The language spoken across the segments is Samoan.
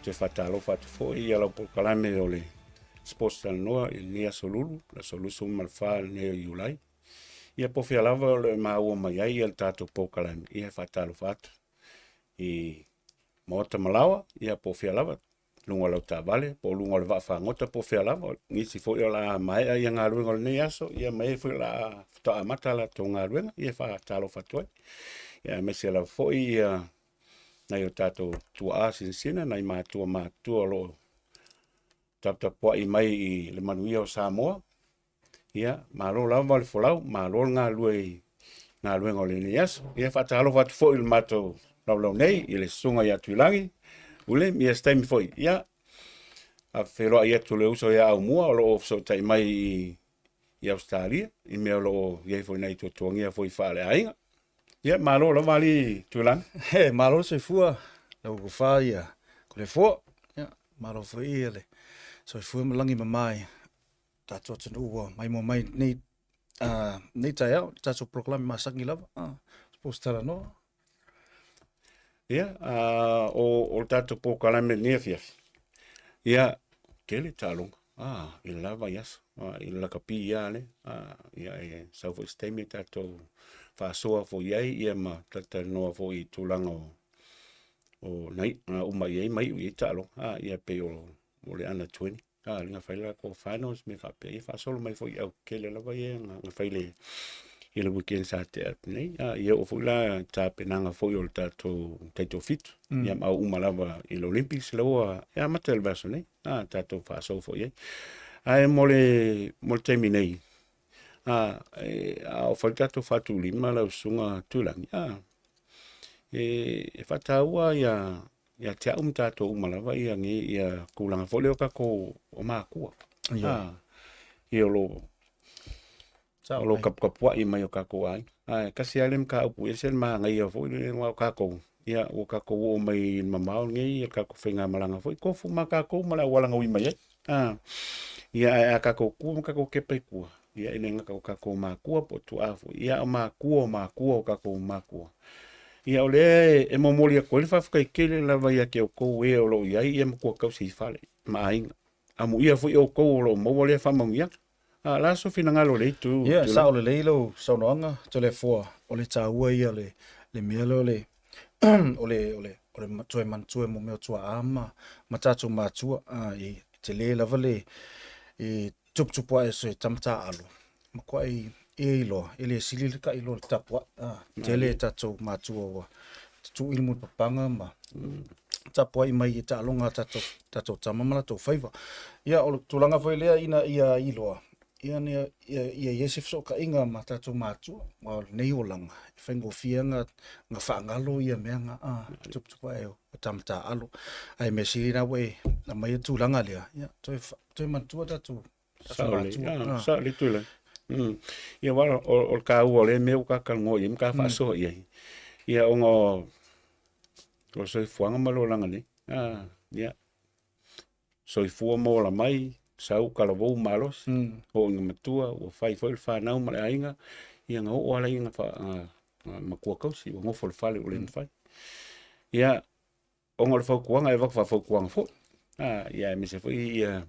Toe faatalofa atu foi i lau polokalame o le Sports Talanoa i lenei aso Lulu, aso 24 lenei o Iulai. Ia po o fea lava o lo o maua mai ai le tatou polokalame, ia e faatalofa atu i maota ma laoa, ia po o fea lava, luga o lau taavale, po o luga o le vaa fagota po o fea lava, nisi foi o le a maea ia galuega o lenei aso, ia ma e foi o le a faatoa amata a latou galuega, ia e faatalofa atu ai. Ia aemaise lava foi ia nai o tatou tuaa sinasina, nai matua matutua o lo o taputapuai mai i le manuia o Samoa. Ia, malo lava le folau, malo le galulue i galuega o lenei aso. Ia, faatalofa atu foi i le matou laulau nei i le susuga ia Tuilagi William, ia se taimi foi, ia, faafeiloai atu le uso ia Aumua o lo o fesootai mai i, i Ausetalia, i mea o lo o i ai foi nai tuatuagia foi faaleaiga. Ia, malo lava alii Tuilagi. He, malo le soifua, lau tofa ia Toleafoa. Ia, malo foi ia le soifua ma lagi mama i tatou atunuu ua maimoa mai nei nei taeao, le tatou polokalame masani lava, Sports Talanoa. Ia, o le tatou polokalame i lenei afiafi, ia, tele taaloga, i le la vaiaso, i le lakapi lava lea. Ia, e sau foi se taimi tatou faasoa foi i ai, ia ma talatalanoa foi i tulaga o na uma i ai ma iu i ai taaloga. Ia pei o le under 20. A, le na fai la ko finals me faapea ia faasolo mai foi i au kele lava ia na fai le i le weekend sa tea atu nei. A, ia oo foi la tapenaga foi o le tatou taitoafitu. Ia ma au uma lava i le Olympics la ua e amata i le vaiaso nei. A, tatou faasolo foi i ai. Ae mo le mo le taimi nei, a, e, a o fai le tatou faatulima lau susuga Tuilagi, a, e faataua ia ia te au ma tatou uma lava ia nei ia tulaga foi lea o tatou o makua. Ia. Ah, ia o lo o lo kapukapua'i mai o tatou aiga. Ae tasi lava le mataupu e ese le manaia foi lele aua o tatou, ia ua tatou oo mai i le mamao lenei ia le tatou faigamalaga foi, tofu ma tatou ma le auala na ui mai ai. Ah, ia ae a tatou tu ma tatou tepa i tua, ia e le gata o tatou makua po o tuaa foi, ia a o makua o makua o tatou makua. Ia o lea e momoli atu ai le faafetai tele lava ia te outou e o lo o i ai ia matua tausi i fale ma aiga. Amuia foi outou o lo o maua lea faamanuiaga. A o le a sou finagalo i lea itu? Ia, sao lelei lau saunoaga, Toleafoa, o le taua ia o le, le mea lea o le, o le, o le, o le toe manatua mo mea o tuaa ma, ma tatou matua. A, i tele lava le, i tuputupu ae o se tama taaalo, matuai e iloa, e le sili le tailo i le tapuai. Ah, tele tatou matua ua tutu'i le mulipapaga ma tapuai mai i taaloga a tatou, tatou tama ma latou faiva. Ia, o le tulaga foi lea ina ia iloa, ia, ia, ia, ia i ai se fesootaiga ma tatou matua, aua o lenei olaga, e faigofie ona faagalo ia mea na, ah, tuputupu ae o tama taaalo. Ae mea sili na ua e aumaia le tulaga lea, ia, toe, toe manatua tatou Sao lelei, ah, sao lelei Tuilagi. Ia aua o le taua o lea mea ua ta talanoa i ai ma ta faasoa i ai, ia ona o le soifuaga ma le olaga nei. Ah, ia, soifua ma ola mai, sau talavou malosi, oo ina matua ua fai foi le fanau ma le aiga, ia na oo lava lea ina matua tausi ua nofo i le fale ua le mafai. Ia, ona o le fautuaga e avatu faafautuaga foi, a, ia aemaise foi ia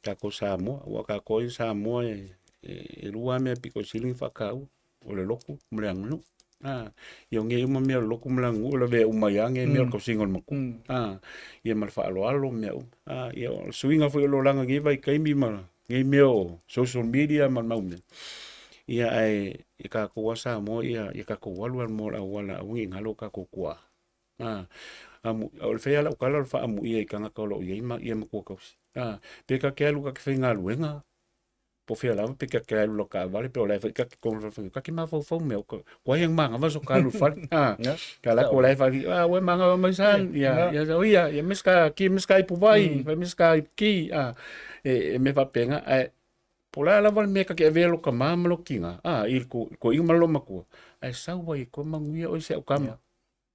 tatou Samoa, aua o tatou ia Samoa e lua lava mea pito sili ona faataua, o le lotu ma le aganuu. A, ia o nei uma mea o le lotu ma le aganuu e lavea uma ai lava nei mea o le tausiga o le matua, a, ia ma le faaaloalo ma mea uma. A, ia o le suiga foi o le olaga i lenei vaitaimi ma nei mea o social media ma le mau mea, ia ae i tatou lava Samoa ia tatou alu lava mo le auala aua ne i galo o tatou tuaa. A, o le fai lava lau tala o le faaamuia i tagata o lo o i ai ma ia matua tausi. A, pe ta te alu ta te faigaluega, po o fea lava, pe ta te alu i lau taavale, pe o la e foi ta te ta te mafaufau mea, kua ia manava so ka alu i le fale. A, ka la ko la e whai, a, ue manava mai san, ia, ia, o ia, ia mes ka ki, mes ka ipu vai, fai mes ka ipu ki, a, e me whapenga, ae, po o le a lava le mea ka te avea lo ka ma ma lo kinga, a, i ko, ko inga ma lo matua, ae sau ai e koe manuia oe si au kama.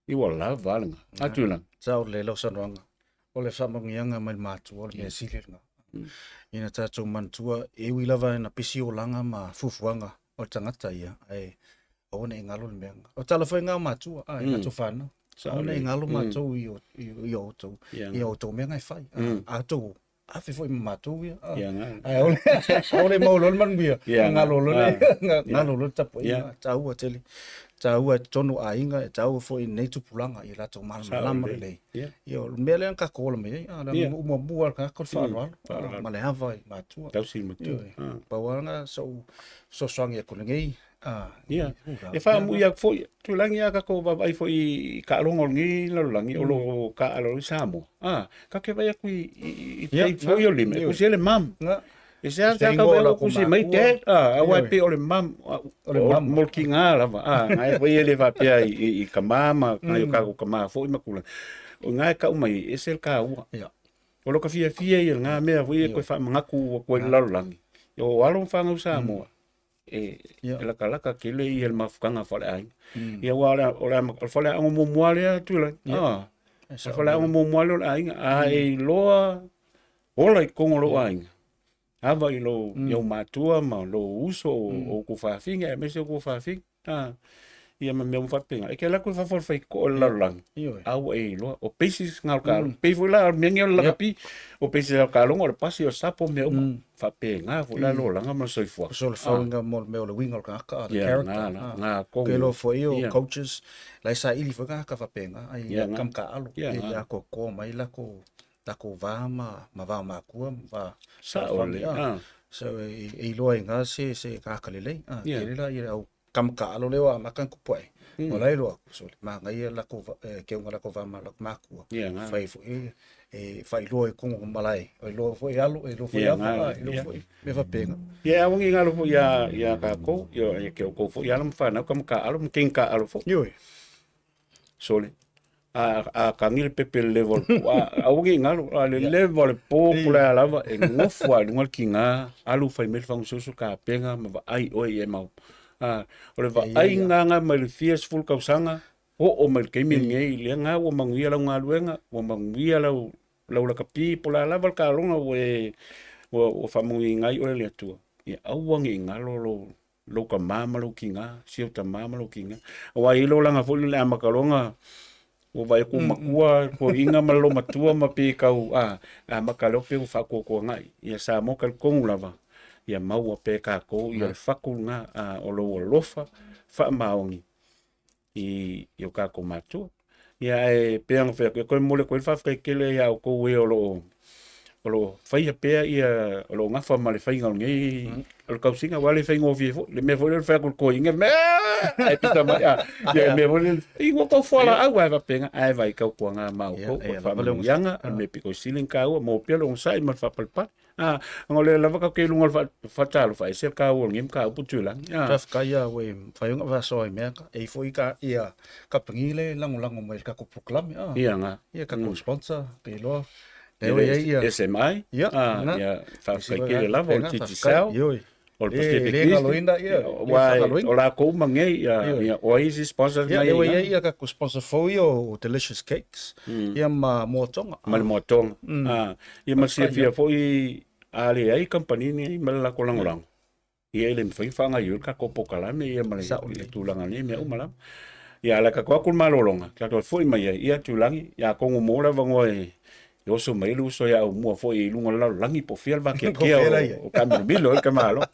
I ua lava lena. A Tuilagi. Sao lelei lau saunoaga. O le faamanuiaga mai le matua o le mea sili lena. Ina tatou manatua, e ui lava ina pisi olaga ma fuafuaga o le tagata ia, ae aua ne i galo le mea lena. O tala foi na o matua, a, i latou fanau. Aua ne i galo matou i i outou i outou mea na e fai. A outou afe foi ma matou ia. Ae aole aole maua loa le manuia, galo loa le galo loa le tapuaiga. Taua tele. Taua i totonu o aiga, e taua foi i lenei tupulaga i latou malamalama lelei. Ia o le mea lea na tatou ola mai ai, a o le aganuu muamua a le tagata o le faaaloalo ma le ava i matua. Tausi i matua. Pau lava lena sa ou fesoasoani atu i lenei Ia, e faamui atu foi, Tuilagi a tatou vaavaai foi i taaloga o lenei lalolagi o lo o taaalo ai Samoa, a, tatou te vaai atu i tape foi o lima, e tusi ai le mum. E seasea tau vaai atu tusi mai dad, a, aua e pei o le mum, o le mum mo le tiga lava, a, na e foi e le faapea i tama ma nai o tatou tama foi ma tulaga. O i ina e tau mai ai, e ese le taua. O lo ka fiafia ia lena mea foi e toe faamanatu atu ai i le lalolagi, o alo ma fanau Samoa, e latalata tele ia le mafutaga faaleaiga. Ia aua o le faleaoga muamua lea Tuilagi. O le faleaoga muamua lea o le aiga. A e iloa ola i totonu o lou aiga, ava i lou i ou matua ma lou uso o outou fafine aemaise outou fafine. Ia ma mea uma faapena. E te alu atu i fafo o le faitotoa o le lalolagi, a ua e iloa, o basics na o le taaloga. Pei foi la o le mea lenei o le lakapi, o basics o le taaloga, o le pasi, o le sapo, mea uma. Faapena foi la le olaga ma le soifuaga. So le fauina mo le mea o le uiga o le tagata, the character. Na tonu. Ke iloa foi o coaches, la e saili foi tagata faapena, ai tama taaalo, e atoatoa mai latou latou va ma va o matua ma va Sao lelei. So e iloa ai i ina se tagata lelei. Tele la ia au tama taaalo lea ua amata ona tupu ae, o la e iloa atu, sole, manaia latou keuga latou va ma latou matua, fai foi e faailoa i totonu o malae, e iloa foi alo, e iloa foi ava, e iloa foi mea faapena. Ia, aua ne i galo foi ia tatou, ia te outou foi alo ma fanau, tama taaalo ma teine taaalo foi. Ioe. Sole, a tagi le pepe i le leva o le po, aua ne i galo, a le leva o le po po o le a lava, e nofo lava i luga le tiga, alu fai mai le fagasusu tapena ma vaai oe ia e mau. O le vaaiga lena mai le fia sefulu tausaga, oo mai le taimi lenei, lea na ua manuia lau galuega, ua manuia lau lakapi, po o le a lava le taaloga ua e ua faamanuiaina ai oe e le Atua, ia aua ne i galo lou lou tama ma lou tiga, si ou tama ma lou tiga. Aua e i ai le olaga foi lele amata loa ona ua vaai atu ua matua toeaiina ma le loomatua ma pei e tau amata loa pei ua faatuatuanai. Ia Samoa talitonu lava, ia maua pea e tatou le fatu lena o lou alofa faamaoni i o tatou matua. Ia ae pei ona fai atu, e toe momoli atu ai le faafetai tele ia outou e o lo o o lo o faia pea ia, o lo o gafa ma le faiga o lenei, o le tausiga, aua e le faigofie foi. Le mea foi lea o le fai atu i le toeaina, ae pita mai, ia le mea foi lea, i ua tau fualaau ae faapena, ae vaai tautuana ma outou, o le faamanuiaga, o le mea pito i sili ona taua, maua pea le onosai ma le faapalepale. A, ona o lea lava tatou te i luga o le faatalofa, e ese le taua o lenei mataupu Tuilagi. Faafetai lava ua e mafai ona faasoa i mea na. E i ai foi ia kamupani lea e lagolago mai i le tatou polokalame. Ia na. Ia tatou sponsor, ou te iloa. Lea ua i ai ia. SMI. Ia, na. Ia, faafetai tele lava o le Digicel. Ioe. O le Pacific E le galoina ia, le faagaloina. O latou uma nei, ia, o ai isi sponsors na i ai? Ia, lea ua i ai ia tatou sponsor fou ia o Delicious Cakes, ia ma Moatonga. Ma le Moatonga. Ia ma silafia foi, a leai kamupani nei ma le latou lagolago, ia e le mafai ona faagaoioi le tatou polokalame ia ma le tulaga nei mea uma lava. Ia, a lata atu le malologa, tatou foi mai ai, ia Tuilagi, ia atonu maua le avanoa e oso mai ai le uso ia Aumua foi i luga o le lalolagi po o fea le vakeakea o taamilomilo ai le tamaloa.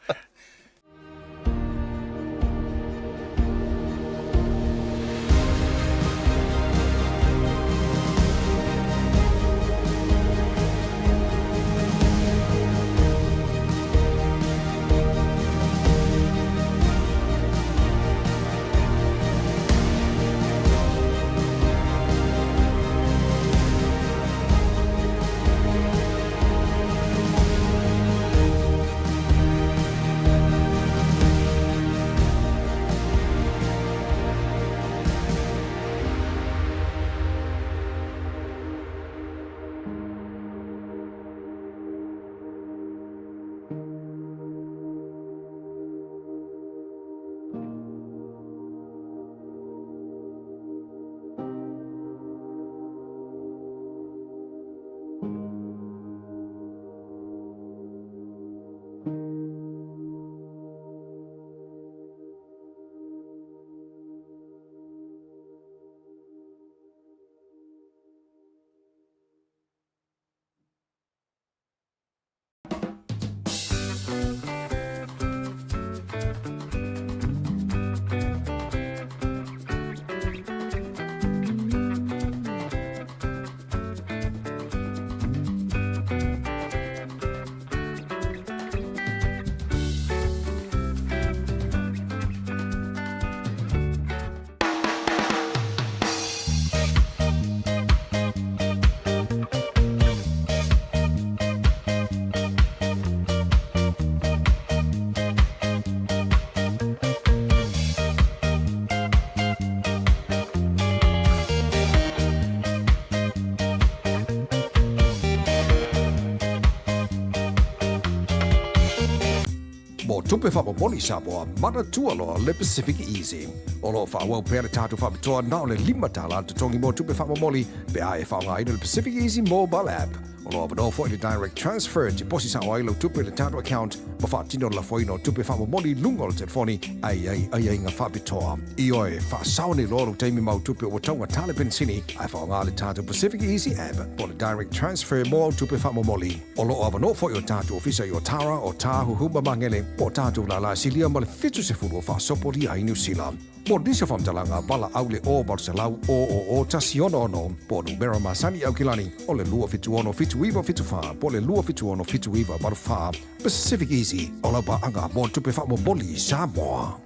Mo tupe faamomoli Samoa, manatua loa le Pacific Easy. O lo o faaauau pea le tatou faapitoa na o le $5 le totogi mo tupe faamomoli pe a e faaaogaina le Pacific Easy mobile app. O lo o avanoa foi le direct transfer e tiposi sao ai lau tupe i le tatou account ma faatino le lafoina o tupe faamomoli i luga o le telefoni a i ai aiaiga faapitoa. Ioe, faasao nei loa lou taimi ma au tupe ua taugata le penisini ae faaaoga le tatou Pacific Easy app po o le direct transfer mo au tupe faamomoli. O lo o avanoa foi o tatou ofisa i Otara, o Tāhuhu ma Magele, po o tatou lālā silia ma le 70 o faasopolia ai Niu Sila. Mo nisi o faamatalaga, valaau le 0 800 000 166 po o numera masani i Aukilani o le 276 7974 po o le 276 7984. Pacific Easy, o lau paaga mo tupe faamomoli i Samoa.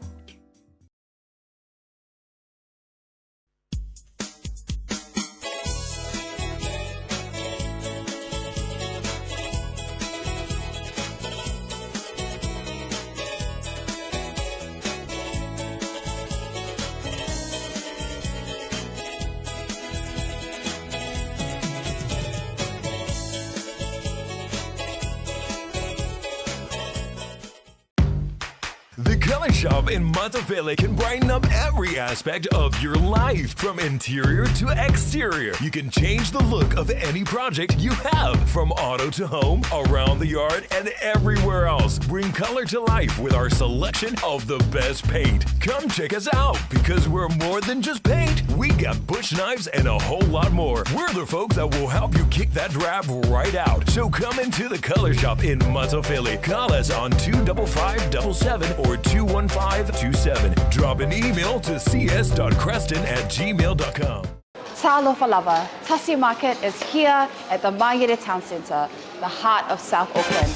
The Color Shop in Matafele can brighten up every aspect of your life, from interior to exterior. You can change the look of any project you have, from auto to home, around the yard, and everywhere else. Bring color to life with our selection of the best paint. Come check us out because we're more than just paint. We got bush knives and a whole lot more. We're the folks that will help you kick that drab right out. So come into the Color Shop in Matafele. Call us on 25577 or 21527. Drop an email to cs.creston at gmail.com. Talofa lava, Tasi Market is here at the Mangere Town Centre, the heart of South Auckland.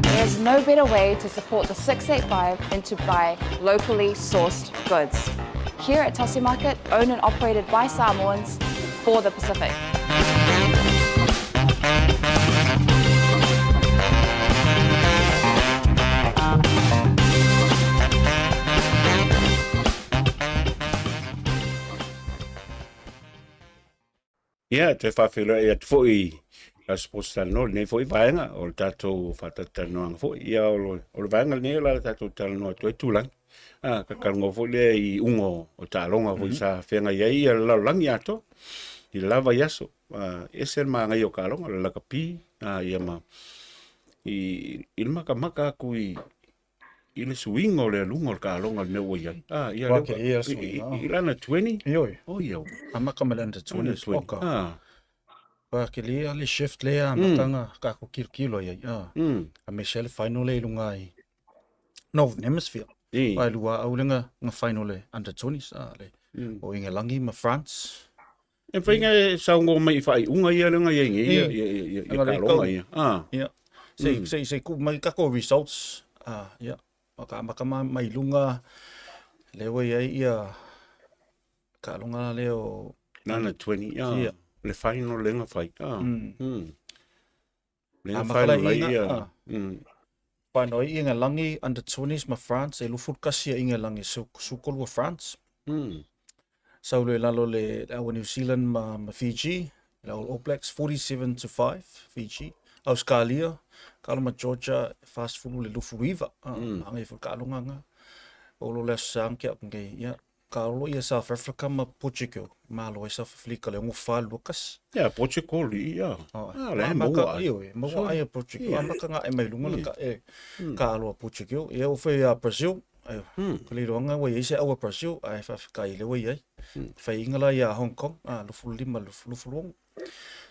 There's no better way to support the 685 than to buy locally sourced goods. Here at Tasi Market, owned and operated by Samoans for the Pacific. Ia, toe faafeiloai atu foi i la Sports Talanoa, lenei foi vaega o le tatou faatalatalanoaga foi. Ia, o le, o le vaega lenei o le tatou talanoa atu ai tulaga. Ah, ka talanoa foi lea i uga o, o taaloga foi sa feagai ai ia le lalolagi atoa i le la vaiaso. Ah, ese le manaia o taaloga, o le lakapi, ah, ia ma i, i le makamaka atu i, i le suiga o le aluga o le taaloga i le mea ua i ai. Ah, ia lea ua, i, i, i lana 20. Ioe. Oh, ia. Amata mai le under 20. Under 20. Oka. Ah. Ua kele ia le shift lea amataga mm. ka ko kilokilo ai. Ah. A me le final le i lunga i Northern Hemisphere. I. Ai lua au lenga nga final le under 20s. Ah, le. O Ingelangi ma France. E whainga e saungo mai i whaaiunga ia lenga ia ia ia ia ia ia kalonga ia. Ah. Ia. Se se se ku mai kako results. Ah, ia. Maka maka mai lunga le ua ia ia kalonga le o Nana 20 ia. Ia. Le final lenga whai. Ah. Mm. Lenga Ah, makala final inga, ia. ah. Final i Ingelangi under 20s ma France e lufu kasi ia Ingelangi su su France. Sau le lalo le awa New Zealand ma, ma Fiji, le All Blacks 47 to 5 Fiji. Australia, kalo ma Georgia fast fulu le lufu iva. Ah, mm. fu kalonga nga. Olo le sang kia ngai ia. Kalo ia South Africa ma Portugal. Malo e South Africa le ngo fa Lucas. Ia, Portugal ia. Ah, le maua. Io, maua ai Portugal. Amaka nga e mai lunga le ka e ka aloa Portugal. Ia o foi a Brazil. Ai, ko le roanga ua iai se aua Brazil, ae faafetai le ua iai. Faiinga la ia Hong Kong, a lufu lima lufu lufu luongo.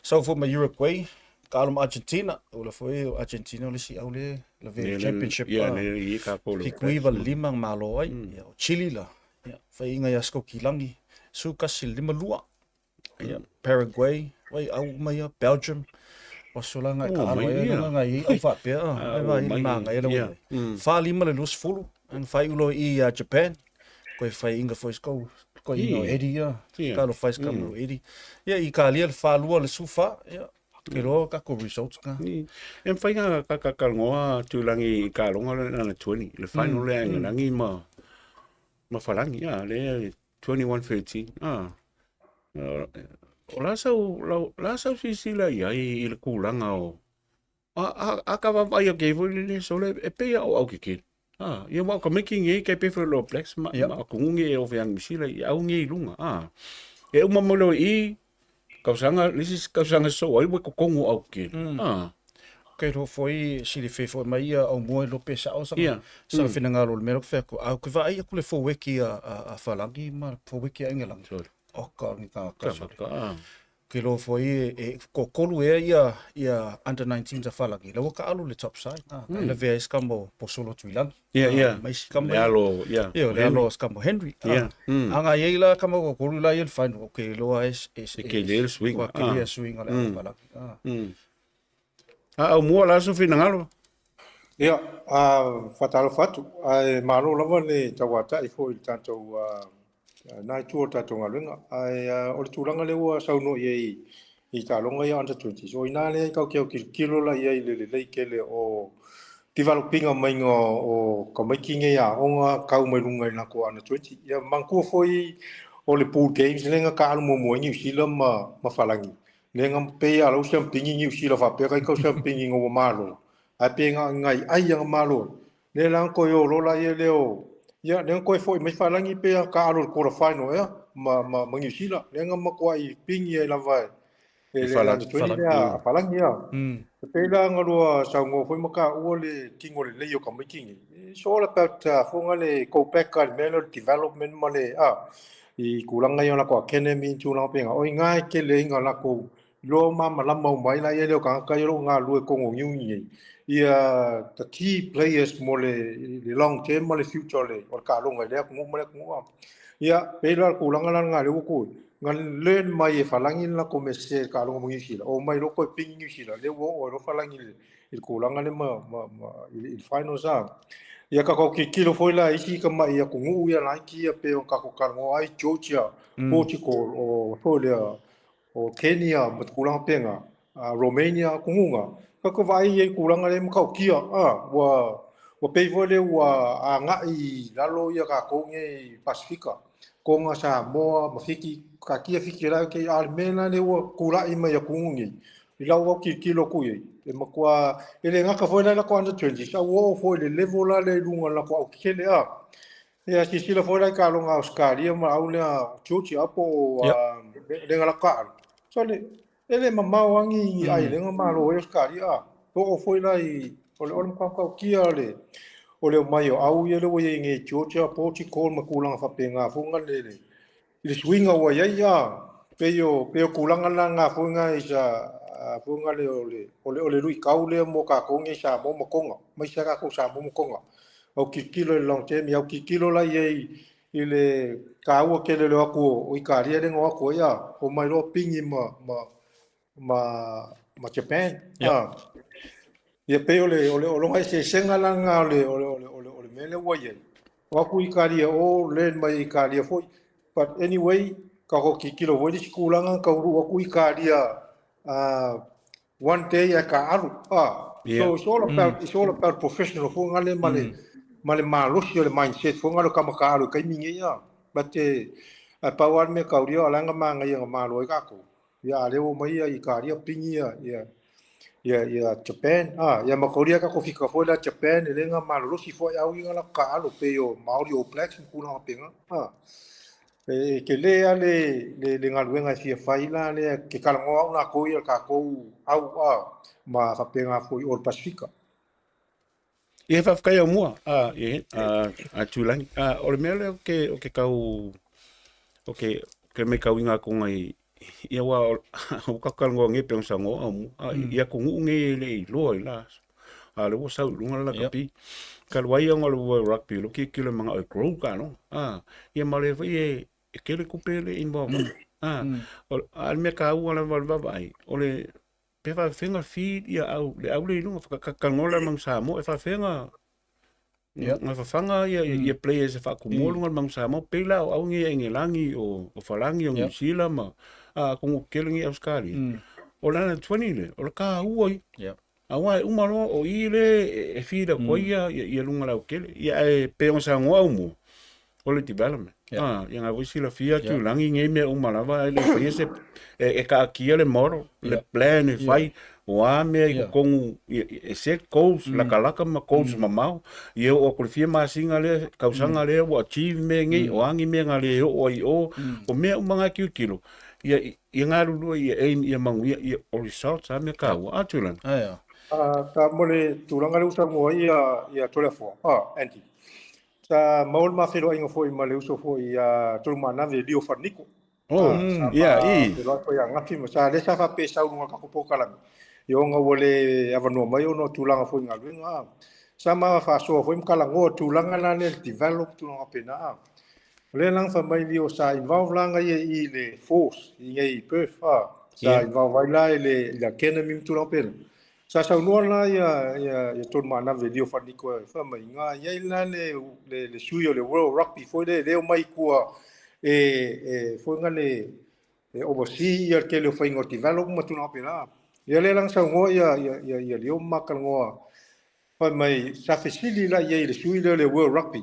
Sau foi ma Uruguay, ka alo ma Argentina, ula foi o Argentina o le isi au le la ve championship. Ia, le i ka polo. Fitu iva le lima malo ai. Ia, o Chile la. Ia, faiinga ia Skokilangi, su kasi le lima lua. Ia, Paraguay, wai au uma ia, Belgium. O solanga e ka alo ai nga nga i au faapea, ai vai ma nga ia le. Fa lima le 20, ang fai ulo i Japan. Koe fai inga foi skou koe inga o Eddie ia. Ka lo fai ska mo Eddie. Ia i ka lia le whalua le sufa. Ia ke loa ka ko results ka. E mawhai ngā kakakalngoa tūlangi i ka longa le nana 20. Le final le ainga langi ma ma whalangi. Ia, le 21-13. Ah. O la sau, la sau sisila ia i le kūlanga o A, a, a ka vaavaai ake ai foi le sole e pei a o au kekele. A, ia wa ka making e kai pe lo blacks ma yeah. ma ko ngi e o feang misila i au ngi lunga. A. E uma mo lo i kausanga lisi kausanga so ai we ko kongo au kekele. A. Kei roho foi sili fe foi mai ia au mua i lope sa o sa yeah. sa mm. finangalo le mea fe ko au ke vaai aku le foweki a a, a Whalangi ma foweki a Ingelangi. O ka ngi ka ka. Ka. Ke loa foi e, e kokolu ea ia, ia under 19 a Whalangi. Laua ka alu le top side. Ah, mm. Ina vea iska mo Posolo Tuilangi. Yeah, yeah. Ah, mai sika mai. Le alo, yeah. Yeah, le alo ska mo Henry. Ah. Yeah. Mm. Anga iei la kama kokolu la ia le final. Ke loa es, es, e ke le swing. Kua ke le swing o le mm. Whalangi. Ah. Mm. A au mua la so finangalo. Ia, a faatalofa atu, ae malo lava le tauatai foi i le tatou na itu o le tatou galuega. Ae o le tulaga lea ua saunoa i ai i taaloga ia under 20s, o i ina lea tatou te autilotilo la i ai i le lelei tele o develop-ina maiga o tamaiti nei aoga tau mai luga i latou under 20. Ia manatua foi o le pool games lea na taaalo muamua ai Niu Sila ma Falani, Lea na pei a lau siampingi Niu Sila faapea kai kau siampingi na ua malo, ae pe na ngai ai ana malo ai. Lea la na toe o loa la ia lea o, ia lea na toe foi mai Falani pe a taalo i le quarter final ea ma, ma, ma Niu Sila. Lea na matuai pingi ai lava e, e le Falani. Under 20 lea a Falani a. E pei la na lua saunoa foi ma taua le tino lelei o tamaiti nei. It's all about foga le go back a le mea lea o le development ma le, a, i tulaga ia o latou academy ma tulaga faapena, o i ina e tele ai na latou iloa malamalama uma ai laia lea o tagata ia o lo o galulue i totonu o Niu nei, ia the key players mo le long term ma le future o le taaloga i lea atunuu ma lea atunuu. Ia, pei la o le tulaga la lena lea ua tu ai, na learn mai e Falani le latou mea sese i le taaloga mo Niu Sila, omai loa toe pigi Niu Sila, lea ua oo ai loa Falani i le i le tulaga lea ma, ma, ma i, i le finals a. Ia tatou tilotilo foi la i isi tamai atunuu ia laiti ia pei ona tatou talanoa ai Georgia, Portugal, o foi lea o Kenya ma tulaga pena, a Romania atunuu na. Tatou vaai i ai i tulaga lea e matautia, a ua ua pei foi lea ua agai i lalo ia tatou nei i Pasefika, Tonga, Samoa ma Fiti, taatia Fiti la ke a o le mea la lea ua tulai mai atunuu nei, i lau au tilotilo atu i ai, e matua, e le gata foi la i latou under 20s, a ua oo foi i le level la lea i luga o latou autetele a. Ia, silasila foi la i taaloga a Ausetalia ma au lea Georgia po o lea na latou taaalo. So le, e le mamao lava ni ailega malo ai Ausetalia a. Oo foi la i, o le, o le matua matautia o le, o le omai o au ia lea ua i ai nei i Georgia, Portugal ma tulaga faapena foi na le, i le suiga ua i ai, a, pei o, pei o tulaga la na foi na i sa, foi na le, o le, o le, o le luitau lea mo tatou nei Samoa ma Tonga, aemaise lava tatou Samoa ma Tonga. Au tilotilo i le long term, ia au tilotilo la i ai i le taua tele o le o atu o Italia lea na o atu ai, a, omai loa pigi ma, ma, ma, ma Japan. Yep. A, ia pei o le, o le, o lona eseesega la lena o le, o le, o le, o le, o le mea lea ua i ai. O atu Italia o, learn mai Italia foi. But anyway, tatou tilotilo foi i le isi tulaga, na taunuu atu Italia one day ae taaalo. A, Yeah. so it's all about, it's all about professional foi ngale ma le, ma le malosi o le mindset foi ngale o tama taaalo i taimi nei. A, but ae pau lava le mea taulia o la e na manaia na malo ai tatou. Ia, a lea ua omai ia Italia pigi ia, ia, ia, ia Japan. A, ia ma Korea tatou fika foi la Japan, e le na malolosi foi au ia na latou taaalo pei o Maori All Blacks ma tulaga faapena. A, e tele lava le, le, le galuega e fia fai la lea, ke talanoa au latou ia le tatou au, a, ma faapena foi o le Pasefika. Ia, faafetai au mua, a, ia, a, a Tūlangi. A, o le mea lea o ke, o ke kau, o ke, ke me kau inga konga i, ia wa, o ka kalongo nge pe sa ngo au mua. A, ia ko ngu nge le i loa i la. A, le wo sau lunga la kapi. Ka lua ia ngo le wo rugby, lo ki kilo manga o grow ka no. A, ia ma le foi e, e kele kupe le involve. A, o, a le mea ka ua la va va vai, o le, Pe faafefea feed ia au, le au le i luga, whakakakangola mang Samoa, e faafefea Nga fafaga ia ia players e faatumua luga o le Manu Samoa pei la o au nei Engelagi o Falagi o Niusila ma atunuu tetele nei Ausetalia. O le under 20 lea, o le taua ia. Aua e uma loa o i le e feed atu ai ia ia luga lautele. Ia ae pei ona saunoa au mua, o le development. Ah, ia na foi silafia Tūlagi nei mea uma lava ae le i faia se e taatia le model, le plan e fai, o a mea i totonu e set goals latalata ma goals mamao. Ia oo atu i le fia masina lea, tausaga lea ua achieve mea nei, o a ni mea na le oo ai i o. O mea uma na e tilotilo, ia ia galulue ia aim ia manuia, ia o results a mea taua. A Tūlagi? Sa mo le tulaga lea ua saunoa ai ia Toleafoa, Andy. Sa maua le ma feiloaiga foi ma le uso foi ia Tolumaanave Leo Fariniko. Oh, Sa yeah, ma i. feiloai foi ia Gafi ma sa lea sa faapea e sau i luga o le tatou polokalame, ia ona ua le avanoa mai ona o tulaga foi i galuega. Sa ma faasoa foi ma talanoa tulaga la lea le develop tulaga faapena. O lea la na fai mai Leo sa involve la ia i le force i inei i Perth, sa involve ai la i le academy ma tulaga faapena. Sa saunoa la ia ia ia Tolumaanave Leo Fariniko e fai mai na i ai la le le le sui o le World Rugby foi lea e omai i tua e e foi na le e oversee ia le tele o faiga o develop ma tulaga faapena. Ia lea la na saunoa ia ia ia ia Leo ma talanoa fai mai sa fesili la i ai i le sui lea o le World Rugby.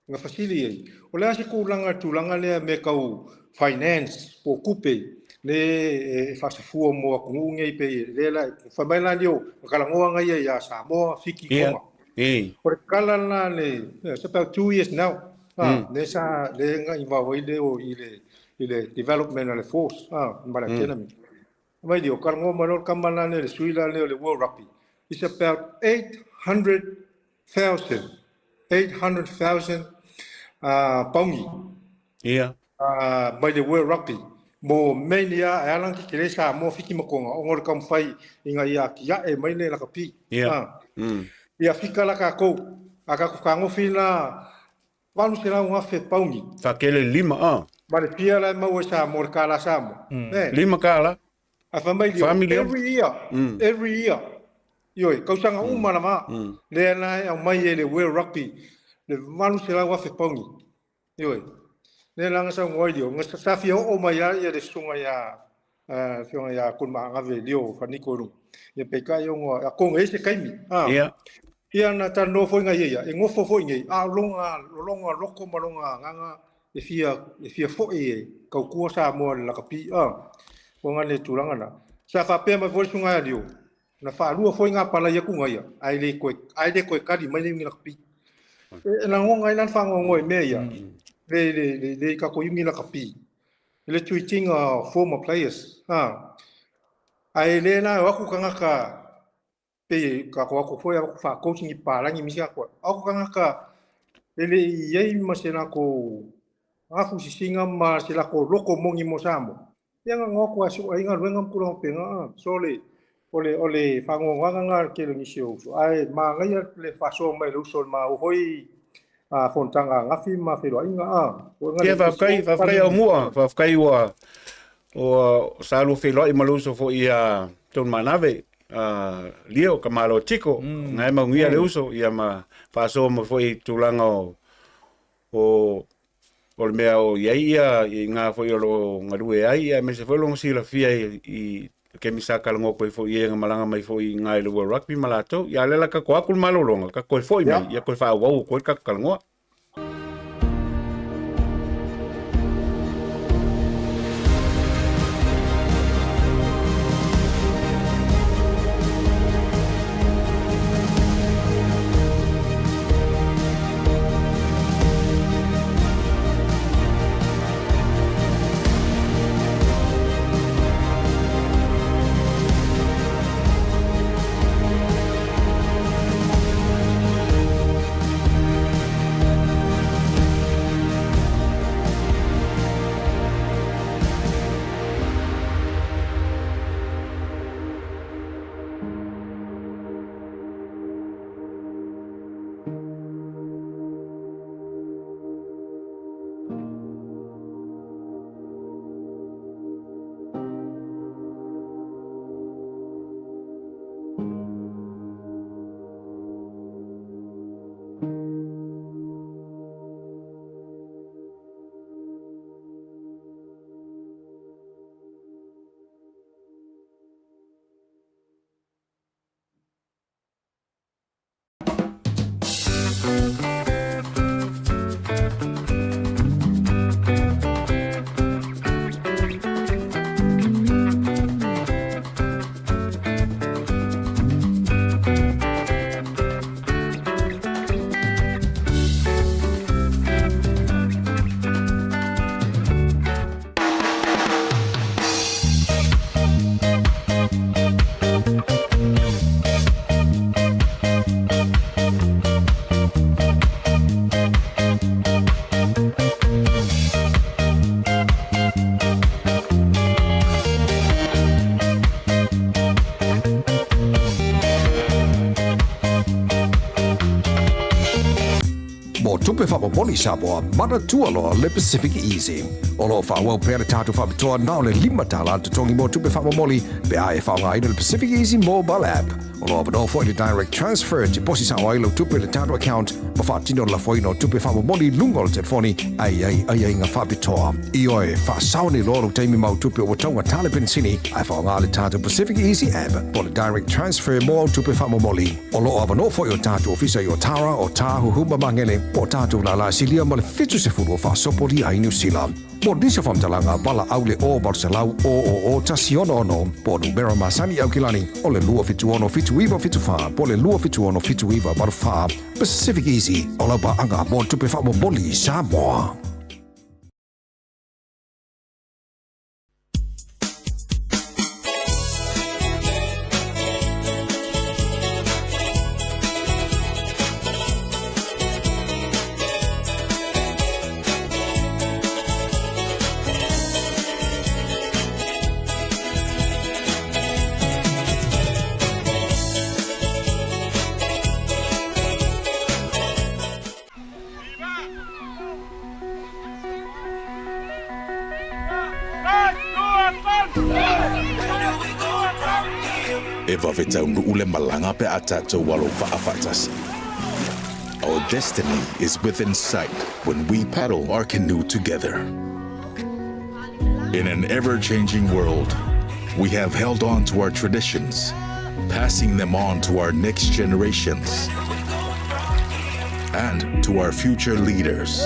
Na fesili ai, o le a se tulaga le tulaga lea mea tau finance po o tupe le e faasafua mo atunuu nei pei lea la fai mai la leo na talanoa na ia ia Samoa, Fiti, Tonga. O le tala la le it's about 2 years now lea sa lea na involve ai leo i le i le development o le force ma le academy. Fai mai leo talanoa mai loa le tama la lea le sui la lea o le World Rugby it's about 800,000 800,000 pauni. Ia. Mai le World Rugby mo many a e ala ona tetele Samoa Fiti ma Tonga ona o le taumafai ina ia atiae mai le lakapi. Ia. Ia fika la tatou a tatou fetagofi la 800,000 pauni. Faatele lima a. Ma le fia la e maua i Samoa le kālā Samoa. Lima kālā. Ae fai mai Leo, every year, every year, ioe, tausaga uma lava, lea la e aumai e le World Rugby le 800,000 pauni, ioe. Lea la na saunoa ai Leo, na sa fia oo mai lava le susuga ia Afioga ia Kulumaagave Leo Faniko i luga, ia peitai ona atonu e i ai se taimi, a. Ia na talanoa foi nai ia, e nofo foi nei, a o lona, o lona loto ma lona agaga e fia, e fia foi e tautua Samoa i le lakapi, a, ua na le tulaga na. Sa faapea mai foi le susuga ia Leo, na faalua foi ngā palai atu nga ia, ae le toe, ae le toe kali mai le iuni lakapi. E lagona ai la le faanoanoa i mea ia, le, le, le, le i tatou iuni lakapi, i le treat-ina o former players, a, ae le la e o atu tagata Pei ka ko aku foi aku faa-coaching i papalagi ma isi atoa. O aku tagata e le i i ai ma se latou gafusisiga ma se latou loto moni mo Samoa, ia na noa atu lava e sue ai galuega ma tulaga faapena. So o le, o le, o le faanoanoaga lena i le tele o nisi o uso. Ae manaia le faasoa mai e le uso i le maua foi fonotaga ananafi ma feiloaiga. Ia, faafetai, faafetai Aumua, faafetai ua ua sa lua feiloai ma le uso foi ia Tolumaanave, Leo ka malo tiko, na e manuia le uso ia ma faasoa mai foi i tulaga o o o le mea o i ai ia i ngā foi o lo o galue ai, ia aemaise foi lona silafia i kemi sa talanoa atu ai foi i e na malaga mai foi i ngā i le World Rugby ma latou. Ia lea la ka koe atu le malologa, ka koe foi mai, ia koe faaauau atu ai le tatou talanoa. Tupe Faamomoli Samoa manatua loa le Pacific Easy. O lo o faaauau pea le tatou faapitoa na o le $5 le totogi mo tupe faamomoli pe a e faaaogaina le Pacific Easy Mobile App. O lo o avanoa foi le Direct Transfer e tiposi sao ai lau tupe i le tatou account ma faatino le lafoina o tupe faamomoli i luga o le telefoni a i ai aiaiga faapitoa. Ioe, faasao nei loa lou taimi ma au tupe ua taugata le penisini ae faaaoga le tatou Pacific Easy App po o le Direct Transfer mo au tupe faamomoli. O lo o avanoa foi o tatou ofisa i Otara, Otāhuhu ma Magele, po o tatou lālā silia ma le 70 o faasopolia ai Niu Sila. Mo nisi o faamatalaga, valaau le 0 800 000 166 po o numera masani i Aukilani o le 276 7974 po o le 276 7984. Pacific Easy, o lau paaga mo tupe faamomoli i Samoa. E vave taunuu le malaga pe a tatou alo vaa faatasi. Our destiny is within sight when we paddle our canoe together. In an ever-changing world, we have held on to our traditions, passing them on to our next generations and to our future leaders.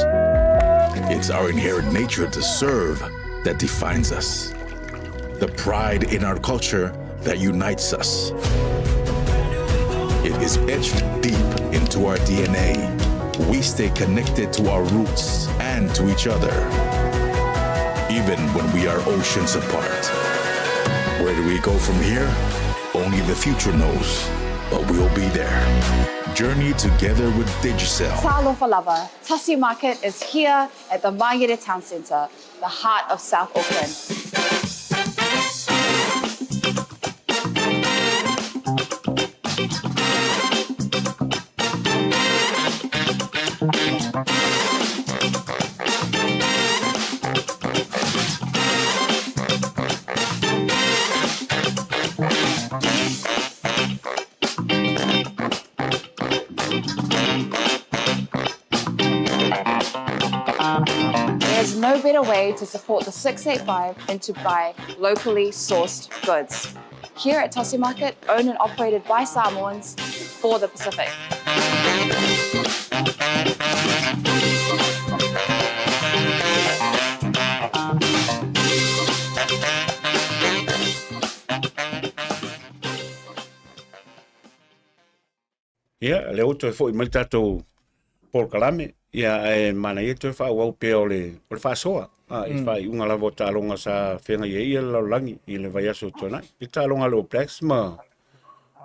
It's our inherent nature to serve that defines us, the pride in our culture that unites us. It is etched deep into our DNA. We stay connected to our roots and to each other, even when we are oceans apart. Where do we go from here? Only the future knows, but we'll be there. Journey together with Digicel. Talofa lava, Tasi Market is here at the Mangere Town Centre, the heart of South Auckland. There's no better way to support the 685 than to buy locally sourced goods. Here at Tosi Market, owned and operated by Samoans for the Pacific. Ia, lea ua toe foi mai le tatou polokalame, ia ae manaia toe faaauau pea o le, o le faasoa. A, i faaiuga lava o taaloga sa feagai ai ia le lalolagi i le vaiaso ua tuanai. I taaloga a le All Blacks ma,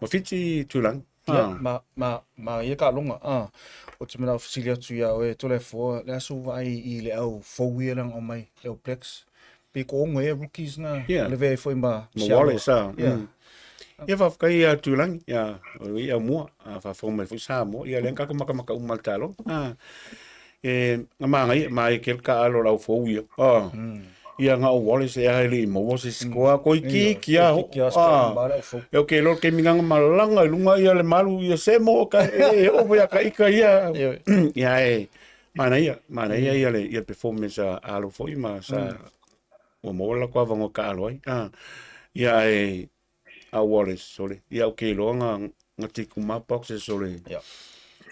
ma Fiti Tuilagi. Ia, ma, ma, ma ia taaloga, a, ou te manao fesili atu iā oe Toleafoa, le aso ua vaai i le au fou ia na aumai, le All Blacks, Pe ko ongo e rookies na yeah. le vea foi ma Ma Wallace ah. Yeah. Ia faafetai ia Tulangi ia o ia mua a faafofoga mai foi Samoa ia lea ka makamaka uma le taaloga. Ah. E nga magai ma e kel ka alo lau fou ia. Ah. Ia nga o Wallace e ae le i maua se sikoa ko iki ki a ho. Ah. E o ke lo ke minganga malanga i lunga ia le malu ia se mo ka e o ia ka ika ia. Ia e Manaia, manaia ia le ia performance a alo foi ma sa ua maua la avanoa ka alo ai. Ah, ia e a Wallace sole. Ia o ke loa nga nga tiku ma boxes sole. Yeah.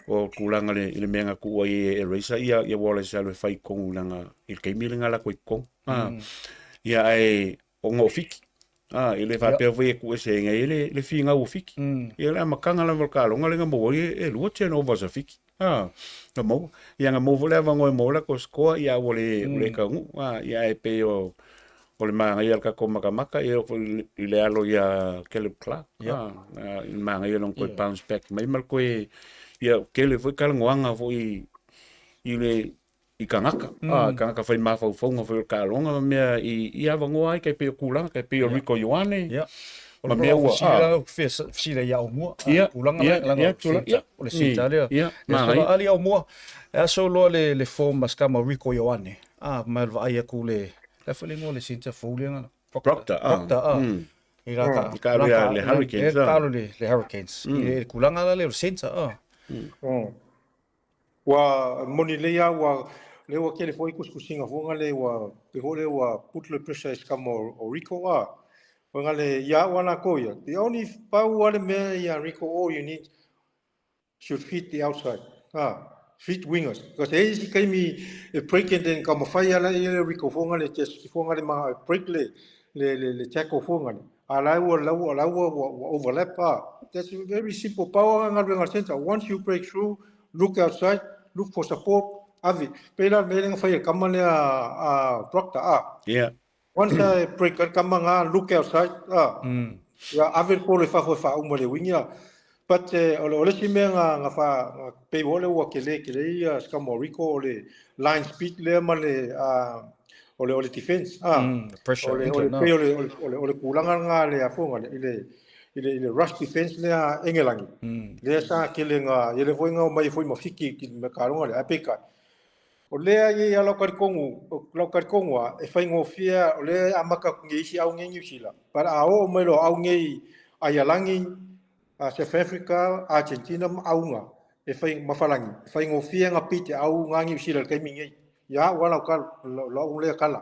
O tulaga le i le mea nga kuua i e eraser ia ia Wallace alu e fai kongu langa i le taimi le nga lako i kongu. Ah, ia e o nga o Fiki. Ah, i le faapea foi e kuuese ai le le figau o Fiki. Ia le amataga lava o le taaloga lea na maua ai e lua turnovers a Fiki. Ah, na maua. Ia na maua foi le avanoa e maua ai le latou score ia ua le ua le taunuu. Ah, ia ae pei o o le manaia o le tatou matamata ia oo foi i le alo ia Caleb Clarke. Ah, i le manaia o lona toe bounce back mai ma le toe ia tele foi talanoaga foi i le i tagata, mm. tagata fai mafaufauga foi o le taaloga ma mea i, i avanoa ai, tai pei o tulaga, tai pei o Rieko Ioane, yeah. O le Ma mea ua, fesili fia fesili ia Aumua. Ia, Tulaga ia, lea, ia, tulaga, ia. O le centre lea. Ia, Ia, manaia. Ali Aumua, e aso loa le form ma se kama Rieko Ioane. Ah, ma le vaai atu le, le foi le igoa o le centre fou lea na. Proctor, ah. Proctor, ah. I la ka, I ka alu ia le Hurricanes, ah. ah. Ka alu le Hurricanes. I le tulaga la lea o le centre, ah. Ua moni lelei lava ua lea ua tele foi tusitusiga foi na le ua pei foi lea ua put le pressure i se kama o Rieko a. Foi na le ia au a latou ia, the only pau lava le mea ia Rieko all you need should fit the outside a, fit wingers because e i ai isi taimi e break and then taumafai lava ia le Rieko foi na le just foi na le manao e break le tackle foi na le a la ua la ua la ua ua overlap a. That's very simple pau lava galuega a le centre once you break through look outside, look for support, ave. Pei la le mea lea na fai e le kama lea a Proctor a. Yeah. Once a break ai le kama nga, look outside a. Ia ave le polo i fafo e faauma le wing ia. But o le isi mea na na fa na pei foi lea ua tele tele ia se kama o Rieko o le line speed lea ma le o le defense a. Pressure O le o le England, pei o le o le tulaga lena le a foi na le i le i le rush defense lea Engelangi. Lea sa tele na ia le foi na omai foi ma Fiti i le kaloga lea, ae peitai. O lea e i ai lava lau talitonu, lau talitonu lava, e faigofie o lea e amata atu nei isi au nei Niu Sila. But a oo mai loa au nei Aialagi, South Africa, Argentina ma auga e fai ma Falagi, e faigofie na beat e au nga Niu Sila i le taimi nei. Ia au lava lau lau lea tala.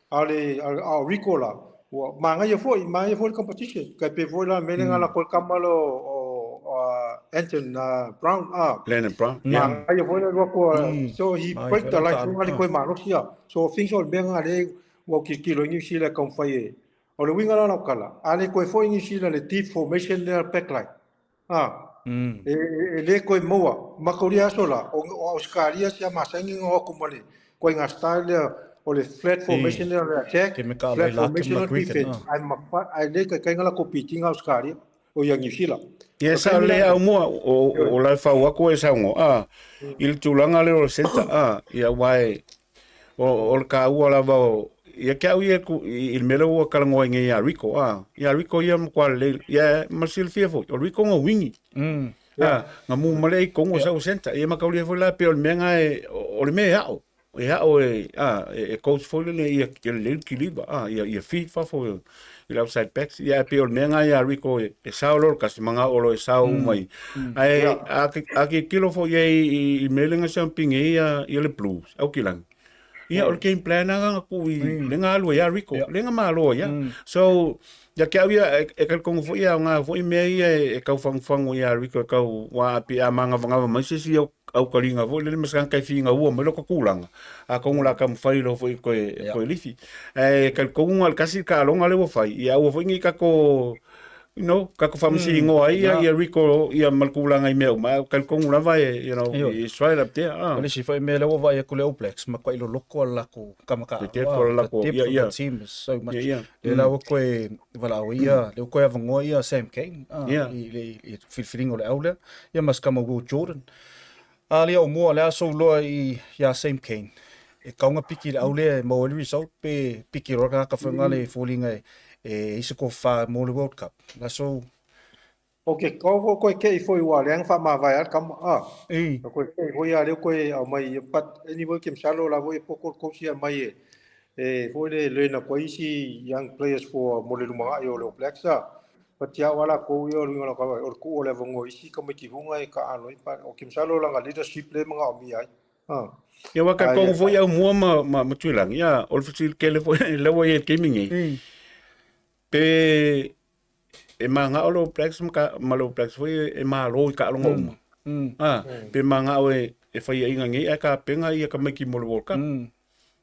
A o le a o Rieko la, ua manaia foi, manaia foi le competition. Tai pei foi la mea lea na lako ai le kama lea o Anton Brown a. Landon Brown. Yeah. Manaia foi le alu atu so he break the line foi le koe malosi a. So things o le mea lena lea ua ou tilotilo ai Niu Sila e taumafai e. O le uiga la o lau tala, a le toe foi Niu Sila i le deep formation lea back line. A, e le toe maua. Mataulia aso la, o Ausetalia sia masani ona o atu ma le ituaiga style lea o le flat formation lea o le attack, flat formation o le defense, ae le taitai ona latou pitina Ausetalia, o ia Niu Sila. Ia sa le au mua o la e fau atu e saunoa, a, i le tulaga lea o le centre, a, ia aua e, o le taua lava o, ia te au ia i le mea lea ua talanoa ai nei ia Rieko, a, ia Rieko ia matua lelei, ia ma silafia foi, o Rieko na wingi. A, na mu ma le i tonu o sau centre, ia mataulia foi la pei o le mea na e, o le mea e ao, e ao e, a, e coach foi lele ia lelei le kiliva, a, ia feed fafo i le outside backs, ia e pei o le mea na ia Rieko e sao loa le kasi, manao loa e sao uma i. Ae a tilotilo foi i ai i mea lea na siamupini ai ia le Blues, Aukilani. Ia o le game plan lava na tuu i lea na alu ai ia Rieko, lea na malo ai ia. So, ia te au ia e talitonu foi e aoga foi mea ia e tau fagufagu ia Rieko e tau aua pei a manavagava mai se isi aukaliga foi lele ma se tagata e fingaua mai lota tulaga, atonu o le a taumafai loa foi e toe lifi. Ae talitonu na o le tasi le taaloga lea ua fai, ia aua foi ne i tatou you know, tatou faamasinoa ai ia Rieko ia ma le tulaga i mea uma, ae talitonu lava e, you know, it's right up there. O le isi foi mea lea ua vaai atu le All Blacks, matuai loloto a le latou kamaka. The depth o le latou, The depth of the team is so much. Lea la ua toe valaau ai ia, lea ua toe avanoa ia Sam Cane i le filifiliga o le au lea, ia ma si kama Will Jordan. A lea o mua, o le a sou loa iā Sam Cane, e tatau ona piki i le au lea e maua ai le result pe piki loa le tagata foi lena e foliga e i ai se tofa mo le World Cup. La sou. Ok, kau ko koe kei foi ua leaga whaamavae a le kama, a. Ka koe kei foi a leo koe au mai, but anyway ke masalo la foi e poko le coach ia mai e, e foi le learn atu ai isi young players for mo le lumanai o le All Blacks a. But ia au a lakou ia o le uiga o lau kava, o le tuu o le avanoa i isi tamaiti hunga e kaano ai, but o ke masalo lana leadership le manaomia ai. A. Ia aua ka kongo foi au mua ma Tuilagi, ia, o le fesili tele foi lea ua i ai i le taimi nei, pe e manao le All Blacks ma le All Blacks foi e malo i taaloga uma. A, pe manao e faiaina nei ae tapena ia tamaiti mo le World Cup.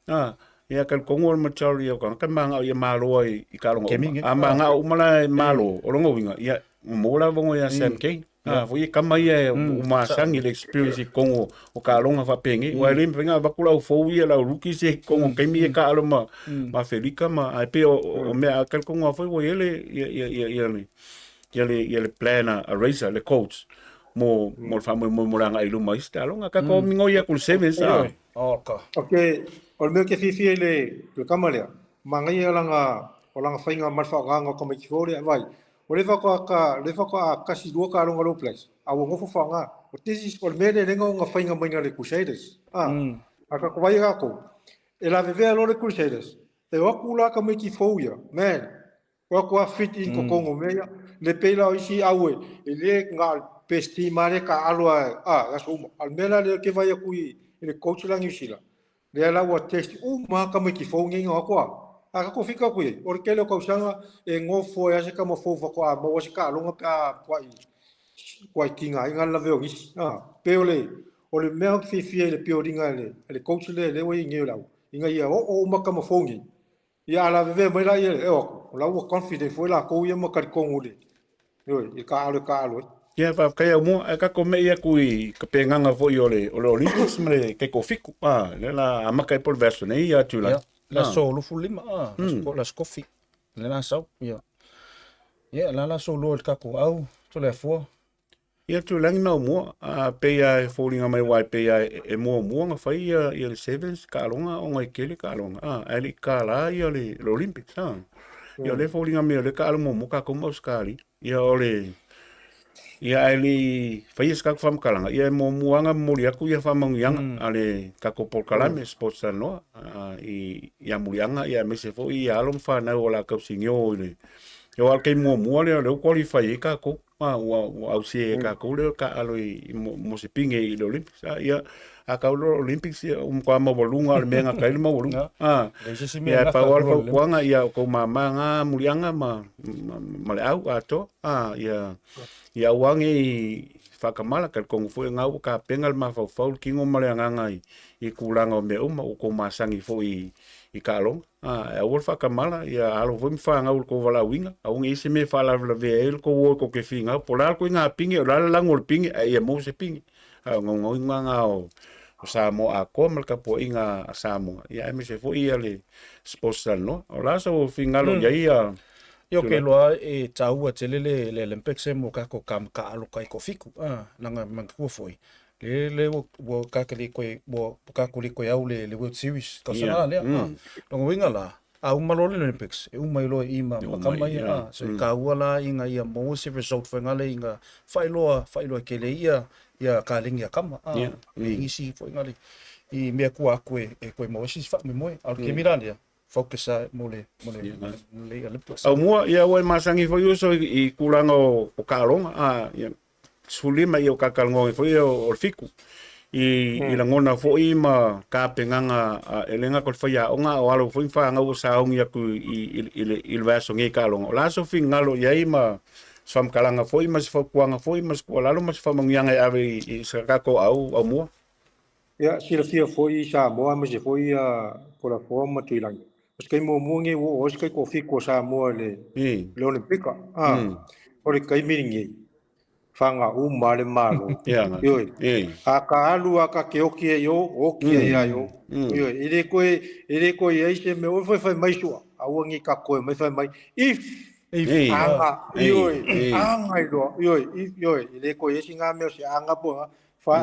A, ia talitonu o le majority o tagata e manao ia malo ai i taaloga uma. A manao uma la e malo, o lona uiga, ia maua le avanoa ia Sam Cane. A, foi e kama ia e ua masani le experience i totonu o taaloga faapenei. Aua e le mafai ona avatu le au fou ia, le au rookies ia i totonu o taimi ia e taalo ma Afelika ma, ae pei o mea a talitonu lava foi ua i ai le, ia le plan a Razor, le coach, mo le faamoemoe mo le agai i luma i isi taaloga. Tatou migoi atu i le sevens, a. Ok, o le mea ou te fiafia i le kama lea, manaia lana, o lana faiga ma le faaaogaina o tamaiti fou lea, vaai, O le faatoa ka, le faatoa kasi lua taaloga le All Blacks, a ua nofo faaaoga. O this is, o le mea lea lea na ona faiga mai le Crusaders. A, a tatou vaai tatou, e lavevea loa le Crusaders, e o atu la tamaiti fou ia, man, o atu a fit in totonu o mea ia. Le pei la o isi au e, e le na o le best team lava lea e taaalo lava, a, i aso uma. A o le mea la lea ou te vaai atu i le coach la Niu Sila, lea la ua test uma lava tamaiti fou nei na o atu a. A tatou fika atu i ai, o le tele o tausaga e nofo ai lava se tama fou faatoa maua se taaloga pe a matuai tigaina le lavea o nisi. A, pei o le, o le mea ou te fiafia i le pioliga a le coach lea lea ua i ai nei o le au, ina ia oo uma tama fou nei, Ia a lavevea mai la ia e o atu, o la ua confident foi lakou ia ma talitonu i le, ioe, i le taaalo e taaalo ai. Ia faafetai Aumua, ae tatou me'i atu i ka pegaga foi o le o le Olympics ma le Taitofitu, a, lea la amata ai po o le vaiaso nei ia July. Ia, le aso 25, a, le aso Kofi, lena sau, ia. Ia, la la aso lua i le tatou au, Toleafoa. Ia Tuilagi ma Aumua, a pei lava e foliga mai aua e pei lava e muamua ona fai ia ia le Sevens taaloga ona e tele taaloga, a, ae le i tatala ia le le Olympics, a. Ia o lea e foliga mai o lea e taalo muamua tatou ma Ausetalia. Ia o le ia ae le i faia se tatou faamatalaga, ia e muamua lava ona momoli atu ia faamanuiaga a le tatou polokalame Sports Talanoa i ia Muliaga ia aemaise foi ia alo ma fanau o le a tausinio i le aua o le taimi muamua lea o lea ua qualify ai tatou. A ua ausia e tatou lea taaalo i mo se pine i le Olympics. A ia, a tau loa Olympics, ia, ua matua maualuga lava le mea e gata ai le maualuga. A, ia, e pau lava le fautuaga, ia, o tou mama na muliaga ma, ma, ma le au atoa. A, ia, ia aua ne i faatamala, talitonu foi o lena ua tapena le mafaufau, le tino ma le agaga i, i tulaga o mea uma, ua tou masani foi i, i taaloga. A, e aua le faatamala, ia alo foi ma fanau i le tou valaauina, aua ne i i ai se mea e faalavelavea ai le tou o e tou te finau, po o le a le ituaiga pine, o le a le lanu o le pine, ae ia maua se pine. A o naunautaiga lena o Samoa atoa ma le tapuaiga a Samoa, ia aemaise foi ia le Sports Talanoa. O le a sou finagalo i ai ia Ia ou te iloa e taua tele le le Olympics mo kakou ka makaalo kai toafitu, a, leaga manatua foi, Le le ua ua ka le koe ua ka le koe au le le World Series tausaga la lea. Mm. Lona uiga la, a uma loa le Olympics, e uma ai loa i ma ma kama ia. Mm. So e kāua la ina ia maua se result foi ngale ina faailoa faailoa tele ia ia kalegi a kama. Ah, yeah. Mm. Nisi foi ngale i mea kua aku e e koe maua se faamoemoe. A o le kemi la lea, focus a mo le mo le le Olympics. Au mua ia ua e masangi foi uso i tulaga o o taaloga, a ia 15 ia o kakalanoa foi ia o le fiku. I, i lagona foi ma tapenaga a e le gata o le faiaoga a o alo foi ma fanau ua sauni atu i, i, i, le, i le vaiaso nei i taaloga. O le a sou finagalo i ai ma se faamatalaga foi ma se fautuaga foi ma se tuualalo ma se faamanuiaga e ave i, i sa tatou au aumua? Ia, silafia foi i Samoa aemaise foi ia Toleafoa ma Tuilagi. O se taimi muamua lenei ua oo ai se taitoafitu o Samoa i le, le Olympika. A, o le taimi lenei, whanga uma le Malo. Ioe. A ka alu a ka ke oki ai o, oki ai ai o. Ioe, e le koe, e le koe i ai se mea, oi whai whai mai sua, aua ngi ka koe mai whai mai, if, anga, ioe, anga i loa, ioe, if, ioe, e le koe i ai se ngā mea o se anga po, Wha,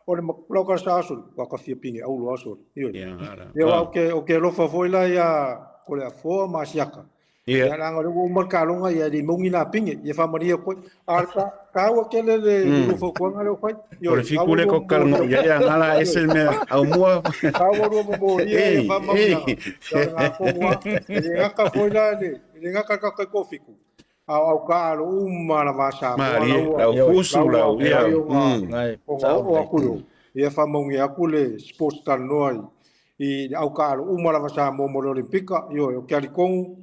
o le lau ka sa aso, wa ka fia pinge au lo aso. Ioe. Ia wa o ke o ke alofa foi la ia ko le afoa ma siaka. Ia la ngare wo mar ka longa ia li mongi na pinge ia fa maria ko a ka ka wa ke le le lu fo ko ngare fai. O le fiku le ko kalongo ia ia ngala ese le mea au mua. Ka wa ro mo ia ia fa maria. Ia nga ko wa le ngaka foi la le le ngaka ka ko fiku. A o au kaalo uma lava a Samoa Malie, lau fusu, lau, ia, O nga oo aku leo, ia faamaungia aku le sports talanoa i le au kaalo uma lava Samoa mo le Olympika, ioe, o Kealikongu,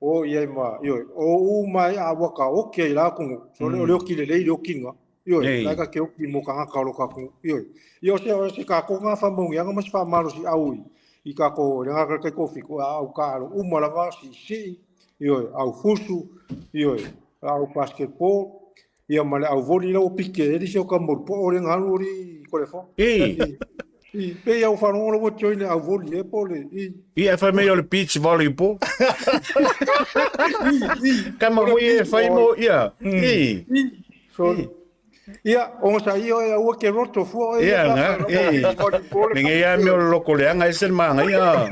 o iai ma, ioe, o uma ai a ua ka oki ai la atunuu, so o le oki lelei le okiga, ioe, la e ka ke oki mo tagata o lo ka atunuu, ioe. Ia o se, o se kakou nga faamaungiaga ma se faamalosiau i kakou, le ga kai kofi, a au kaalo uma lava, siisii, ioe, au fusu, ioe, au basketball, ia ma le au voli la ua pike ai le isi o ka moru po o le galu o le kolefo. I. I, pe au wharongo la ua join le au voli e po le, i. I, e whai mai o le beach volleyball. I, i. Ka ma hui e whai mo, ia. I. I. So, Ia, ogosaia oe aua ke roto fua oe Ia, ia nga, pe e. Nenge ia mea o le loko leaga ese le magaia.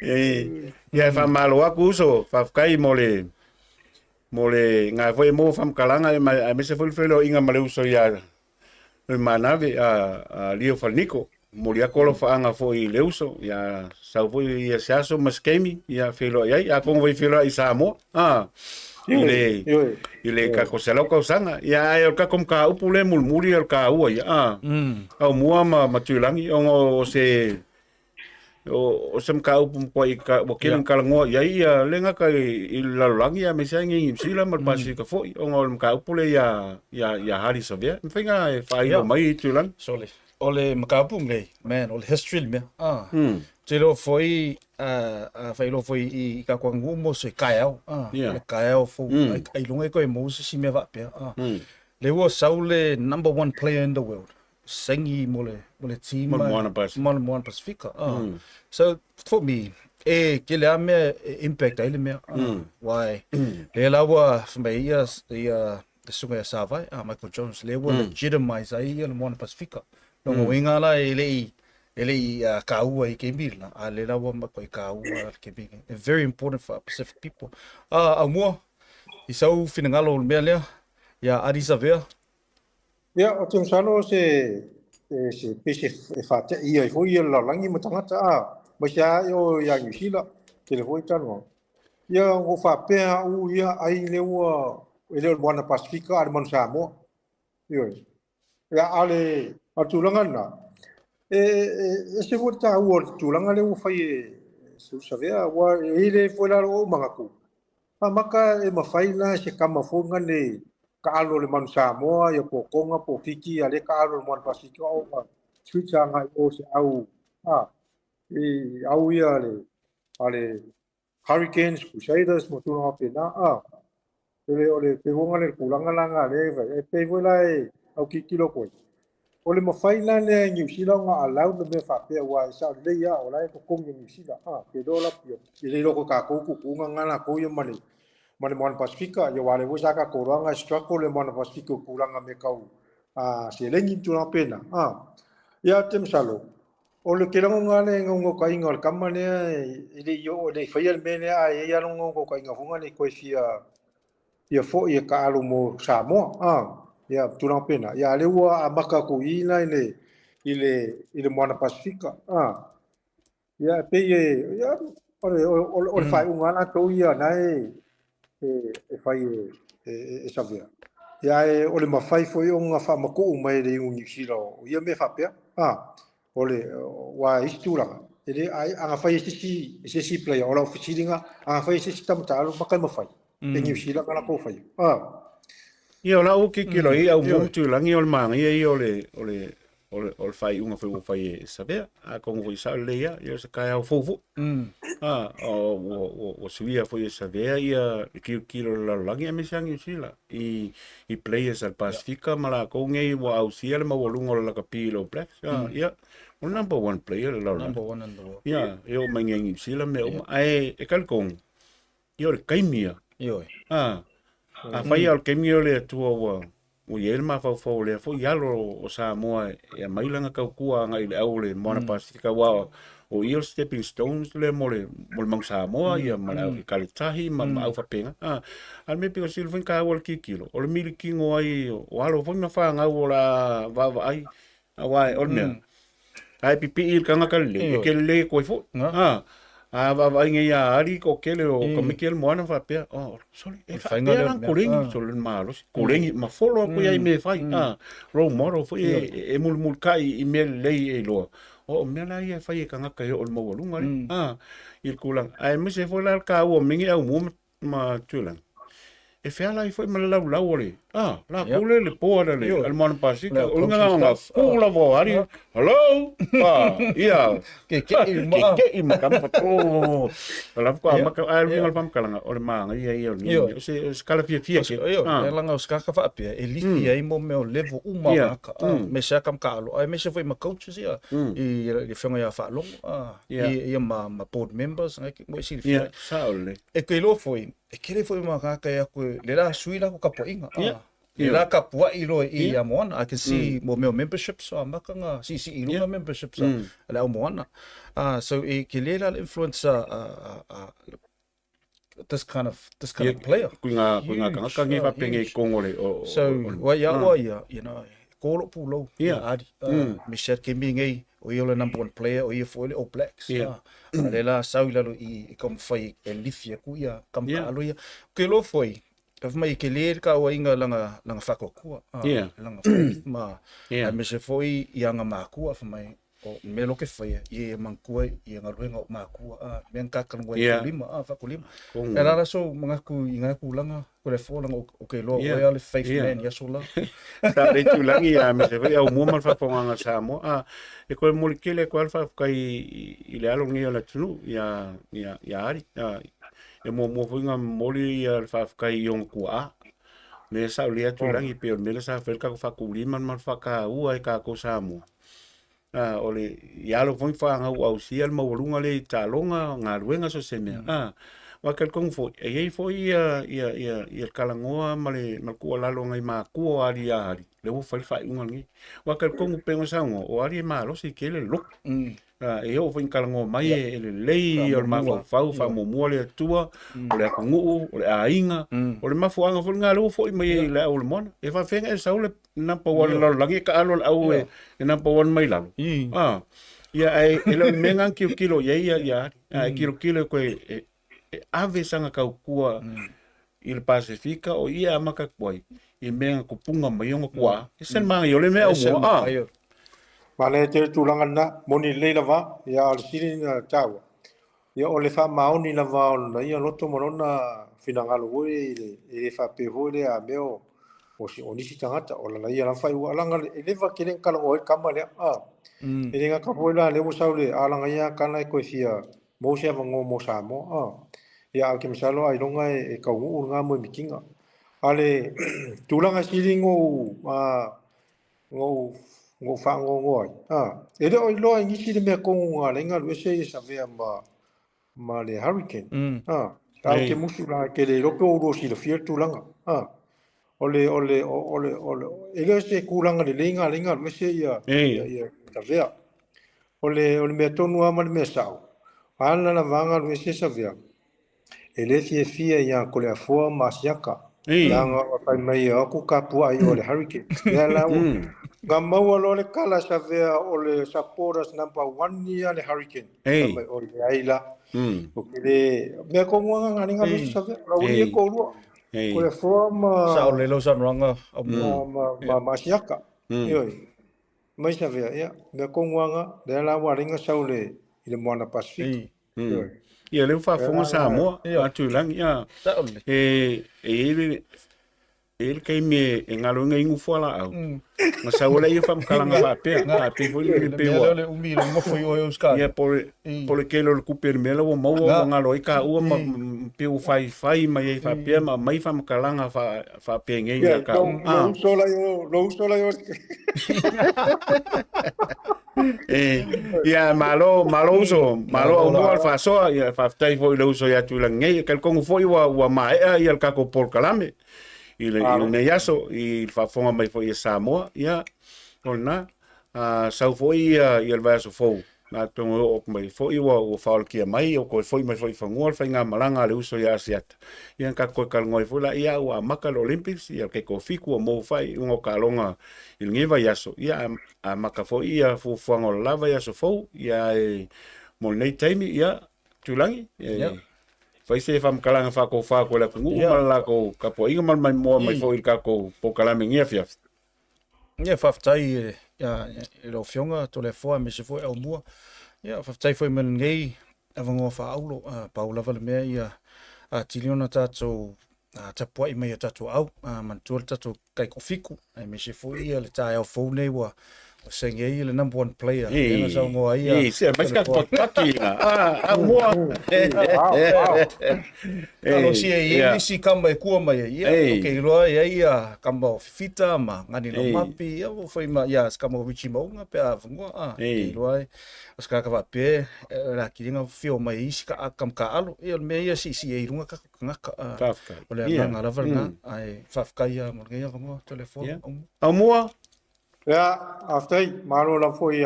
E, ia e faamalo aku uso, faafetai mo le mo le nga foi mo faamatalaga e ma- aemaise foi le feiloaiga ma le uso ia Loimanave a, a Lio Faleniko. Momoli atu alofaaga foi i le uso, ia sau foi ia se aso ma se taimi, ia feiloai ai. Atonu foi feiloai i Samoa, a, i le, i le tatou 100 tausaga. Ia ae o le tatou mataupu lea e mulimuli o le taua ia, a, Aumua ma, ma Tuilagi, ona o se, o, o se mataupu matuai ka, ua tele ona talanoa i ai ia, le gata i, i le lalolagi aemaise ai Niu Sila ma le Pasefika foi, ona o le mataupu lea ia, ia, ia Hardie Savea. E mafai ona e faailo mai i Tuilagi? Sole. O le mataupu lenei, man, o le history le mea. Ah. Te iloa foi, a failoa foi i tatou aganuu mo se kaeao. Ah. O le kaeao fou. Ailoga e toe maua se isi mea faapea. Ah. Le ua sau le number one player in the world. Saini mo le, mo le team. Mo le Moana Pasifika. Mo le Moana Pasifika. Ah. So, for me, e tele a mea e impact ai le mea. Ah. Why? Le la ua, fai mai ia, ia, le susuga ia Savae, a Michael Jones, lea ua legitimize ai ia le Moana Pasifika. Lona uiga la e le i, e le i kāua i kemi la, a le la ua matuai kāua le kemi. Very important for Pacific people. A, Aumua, i sau finagalo o le mea lea, ia Ardie Savea. Ia, ou te masalo se, se, se pese e faate'i ai foi ia le lalolagi ma tagata, a, aemaise lava i o ia Niu Sila, tele foi talanoaga. Ia, ua ou faapea au ia, ai lea ua, e le o le Moana Pasifika a o le Manu Samoa. Ioe. Ia, a o le, a o le tulaga lena, e, e, e ese foi le taua o le tulaga lea ua fai e Savea, aua e i ai le foi la lou manatu, Amata e mafai la e se tama foi lena taalo le Manu Samoa ia po o Tonga po o Fiti a lea taalo le Moana Pasifika ona switch agai i o se au a i au ia a le a le Hurricanes, Crusaders ma tulaga faapena a. O le o le pei foi le tulaga la lena lea e fai e pei foi la e autilotilo atu ai. O le mafai la lea e Niu Sila ona allow le mea faapea aua e sao lelei lava o la e totogi e Niu Sila a pe iloa la e le iloa ko tatou tuutuuga na latou ia ma le ma le Moana Pasifika ia aua o lea foi sa tatou iloa na struggle le Moana Pasifika i tulaga mea tau a seleni ma tulaga faapena a. Ia ou te masalo o le tele lagona lea e naunautaiga o le tama lea e le i oo e le i faia le mea lea ae i ai lava lona naunautaiga foi lea e toe fia ia foi e taalo mo Samoa a ia tulaga faapena ia a lea ua amata atu i i la i le i le i le Moana Pasifika a ia e pei e ia o le o le, o le faaiuga a latou ia na e e, e fai e, e, e Savea. Ia e o le mafai foi ona faamatuu mai e le iu Niu Sila o ia mea faapea a o le aua i isi tulaga e le ai ana fai e se isi e se isi player o lau fesiliga ana fai e se isi tama taalo maka e mafai e Niu Sila na latou faia a. Ia o lau tilotilo i au mo Tuilagi o le manaia ia o le o le o le o le faaiuga foi ua fai e Savea atonu foi sao lelei lava ia o se taeao fou foi a o ua ua ua suia foi e Savea ia le tilotilo o le lalolagi aemaise lava Niu Sila i i players a le Pasifika ma latou nei ua ausia le maualuga o le lakapi i le All Blacks. Ah, ia, o le number one player le lalolagi. Number one in the world. Ia, e oo mai nei Niu Sila mea uma. Ae e talitonu, ia o le taimi ia. Ioe. Ah, afai o le taimi o le Atua ua ua i ai le mafaufau o lea foi alo o Samoa e aumai lana tautua agai i le au o le Moana Pasifika aua o ia o le stepping stones lea mo le mo le Manu Samoa ia ma le au Ekaletahi ma ma au faapena. A, a le mea pei o sili foi ona taua le tilotilo, o le milikino ai o alo foi ma fanau o le a vaavaai aua o le mea, a e pipii i le tagata lelei, e te lelei atu ai foi. A, a vaavaai nei ia Ali toatele o tamaiti ia le moana faapea, oh, sole, e faapea la ona koleni, sole le malosi, koleni, ma follow atu ia i mea e fai. A, role model foi e mulimulitai i mea lelei e iloa. O mea la ia e fai e tagata e oo i le maualuga lea, a, i le tulaga. Aemaise foi la le taua o mea nei Aumua ma Tuilagi, e fealai foi ma le laulau o le, ah, latou le le board a le, a le Moana Pasifika, o luga la ona ku lava o Ali, hello, ah, ia, Ke kei ma. ke kei ma kama oh, o la faatoa amata, ae luga o le faamatalaga, o le magaia ia o lenei mea, o se, o se kala fiafia ke. Ioe, e laga o se kaka faapea, e lifi ai mo mea o level uma o tagata, aemaise lava kamataalo, aemaise foi ma coaches ia, i le afioga ia Faalogo, ia ma board members, mo e silafia. Ia, sao lelei. E te iloa foi, E kele foi ma tagata e aku e, le la sui la ko kapuaiga. Yeah. Le la kapuai loa i ia Moana. I can see mo mea o memberships o amata nga siisii i luga memberships a le au Moana. So e kele la le influence a a this kind of this kind of player. Kui ngā kui ngā tangata ngi whapenge i kongore o So wa ia wa ia, you know, ko lo pulou ia ari. Me sha ke mi ngei o ia o le number one player o ia foi le All Blacks. Yeah. A le la sau i lalo i i taumafai e lifi aku ia kama Yeah. taalo ia. Ke loa foi, ka fai mai e kele le kauaiga langa, langa faatuatua, a, Yeah. langa faith ma, Yeah. aemaise foi i aga makua fai mai, o mea loa ke faia, ia ia manatua ia galuega o makua, a, mea na takalanoa ai Yeah. taulima, a, faakulima. Kongo. E lala sou manatu i nga tulaga, ko le folaga o ke loa Yeah. oe a le faith Yeah. man i aso la. Sa le tūlangi a me se whai au mua ma le whawhanganga Samoa. A, e koe moli kele koe al whawhakai i le alo ngi o le tunu i a, i a, i a ari. A, e mua mua foi ngā moli i a le whawhakai i onga kua a. Me sa o le atu langi pe o le mele sa whael kako whakulima ma le whakaua e kako Samoa. A, o le, i alo foi whaangau au sia le maualuga le i taaloga, galuega so se mea. A, aua e talitonu foi, e i ai foi ia, ia, ia, ia le talanoa ma le, ma le tuualalo a nai matua o Ali ia Ali, lea ua fai le faaiuga lenei. Aua e talitonu pei ona saunoa, o Ali e malosi tele le loto. A, e oo foi ina talanoa mai e lelei ia o le mafaufau, faamuamua le Atua, o le atunuu, o le aiga, o le mafuaaga foi lena lea ua foi mai ai i le au o le moana. E faafefea ona e sau le number one i le lalolagi e taalo le au e number one mai lalo. A, ia ae e le o le mea lena na tilotilo i ai ia ia Ali. A e tilotilo e koe e ave sana tautua i le Pasefika o ia e amata atu ai i mea na tupuga mai ona tuaa. E ese le manaia o le mea aumoa. A. Manaia tele tulaga lena, moni lelei lava, ia a o le sili na taua, ia o le faamaoni lava o lona ia loto ma lona finagalo foi i le, e le faapea foi lea a mea o, o, si, o nisi tagata, o lana ia lava faaiuga, leaga e leva tele na talanoa ai le tama lea, a. E le gata foi la lea ua sau le alaga ia Akana e toe fia maua se avanoa mo Samoa, a. Ia ae ou te masalo ailoga e taunuu lena moemitiga. A o le tulaga sili na ou, a, na ou na ou faanoanoa ai, a, e le o iloa e nisi le mea tonu na ala ai na alu ese ia Savea ma, ma le Hurricane, a, a ou te musu la e te le iloa pe o ulua silafia le tulaga, a, o le, o le, o le, o le, e le o se tulaga lelei na ala ai na alu ese ia, ia, ia Savea. O le, o le mea tonu lava ma le mea sao, a na lava na alu ese Savea, E le fiafia ia Koleafoa ma Asiaka, leaga ua fai mai e o atu ka puaa i o le Hurricane. Lea la ua na maua loa le kala savea o le supporters number one ia le Hurricane. Fai mai, oi leai la. O ke le mea tonu lava na nga lusi savea, la ua ia toalua. Koleafoa ma Sao lelei lau saunoaga au mua. ma ma Asiaka. Ioe. Mai savea, ia, mea tonu lava na, lea la ua ala ai na sau le i le Moana Pasifika. Ia lea ua faafofoga Samoa atu i lagi a e e i ai le e i ai le taimi e galuega ai nofo a laau na sau ai lea faamatalaga faapea a pei foi le pei ua le umi le nofo i oe Oscar ia po le po le tele o le tupe i le mea la ua maua ua galo ai taua ma pei ua faifai mai ai faapea ma aumai faamatalaga faapenei ia taua a uso la i lo uso la i E, ia, malo, malo uso, malo au mua le faasoa, ia, faafetai foi i le uso ia Tuilagi nei. E talitonu foi ua, ua maea ia le tatou polokalame i le, i lenei aso, i le faafofoga mai foi a Samoa, ia, o lena, a, sau foi ia, ia le vaiaso fou, atonu e oo atu mai foi ua, ua faaolatia mai, ua toe foi mai foi i fanua le faigamalaga a le uso ia Asiata. Ia na tatou toe talanoa ai foi laia, ua amata le Olympics, ia le taitoafitu ua maua faaiuga o taaloga i lenei vaiaso, ia, amata foi ia fuafuaga o le la vaiaso fou, ia ae mo lenei taimi, ia, Tūlangi, e fai se faamatalaga faatofa atu i le atunuu ma le latou tapuaiga ma le maimoa mai foi i le tatou polokalame i lenei afiafi. Ia, faafetai i lau Afioga Toleafoa aemaise foi Aumua. Ia, faafetai foi mo lenei avanoa faaauro. Pau lava le mea ia atili ona tatou tapuai mai o tatou au, manatua le tatou taitoafitu, aemaise foi le taeao fou nei ua Senge ai le number one player. Lea na saunoa ai ia. Se mai ka pakipaki ina. A mua. Talosia i ai nisi kama e kua mai ai. Ia, okay, iloa e ai ia kama o Fifita ma Ngani Laumapi, ia ua fai ma, ia se kama o Richie Maunga pe a fanua, a, ke iloa ai. O se kanaka faapea, o le a kiliga fio mai ai isi ka, kama kaalo. Ia, o le mea ia siisii ai i luga tatou tagata, a. Faafetai. O le agaga lava lena, ae faafetai lava mo lenei avanoa, Toleafoa, Aumua. Aumua. Ia, faafetai, malo lava foi i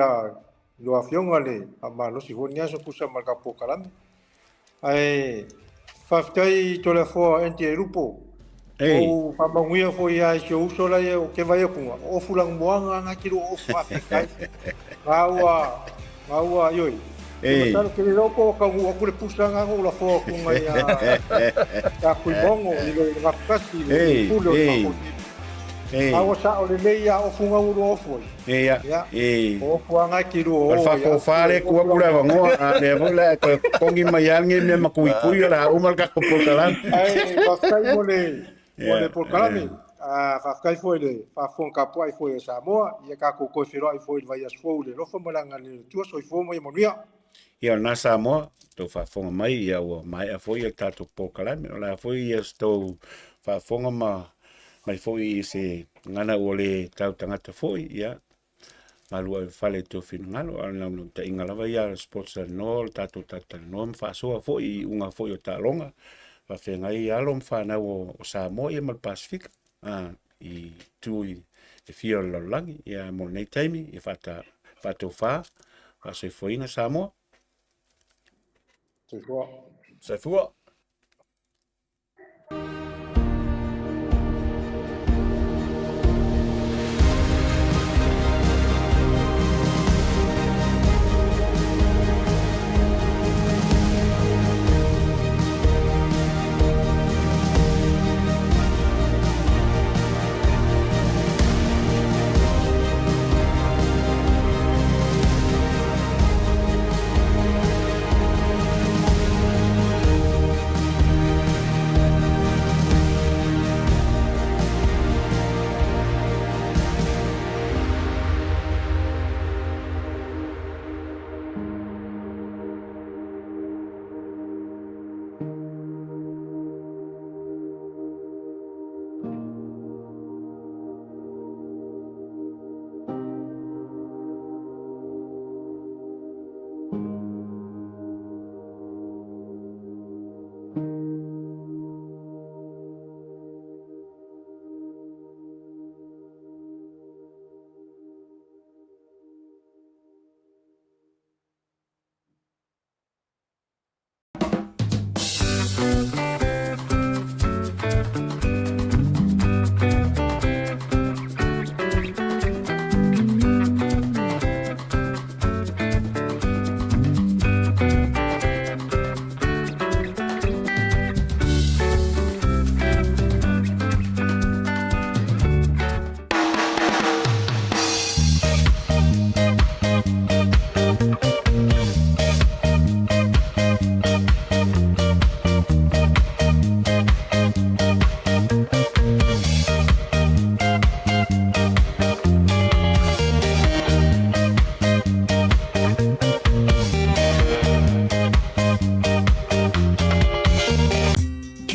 lua Afioga le faamalosi foi i lenei aso tusa ma le tatou polokalame. Ae faafetai Toleafoa NTA Lupo. Ou faamanuia foi ia i si ou uso la ia o ke vai atu o ofu lanumoana na ki lo ofu faafetai. Nga ua nga ua ioi. Ei. Masalo ke le po ka ngu aku le pusa nga ngo la fo ku ngai a ya kui mongo i le ngapasi le pule o le Ei. A ua sa'o lelei ia ofu nga ulu ofu ai. Ia. Ia. Ei. O ofu anga ki lu o. O whakowha le kua kura wangoa, a mea foi la koe kongi mai a nge mea makuikui o la uma le kako polokalame. Ai, faafetai mo le mo le polokalame. A faafetai foi le faafofoga tapuai foi a Samoa, ia tatou toe feiloai foi i le vaiaso fou i le alofa ma le agalelei o le Atua. Soifua ma ia manuia. Ia o lena Samoa, tou faafofoga mai, ia ua maea foi ia le tatou polokalame. O le a foi ia se tou faafofoga ma mai foi i se gagana ua le tau tagata foi, ia malu ave fale i tou finagalo. A o le naunautaiga lava ia o le Sports Talanoa, o le tatou talatalanoa ma faasoa foi i iuga foi o taaloga faafeagai alo ma fanau o Samoa ia ma le Pasefika i itu i e fia o le lalolagi. Ia mo lenei taimi, ia faataufa, faasoifuaina Samoa. Soifua. Soifua.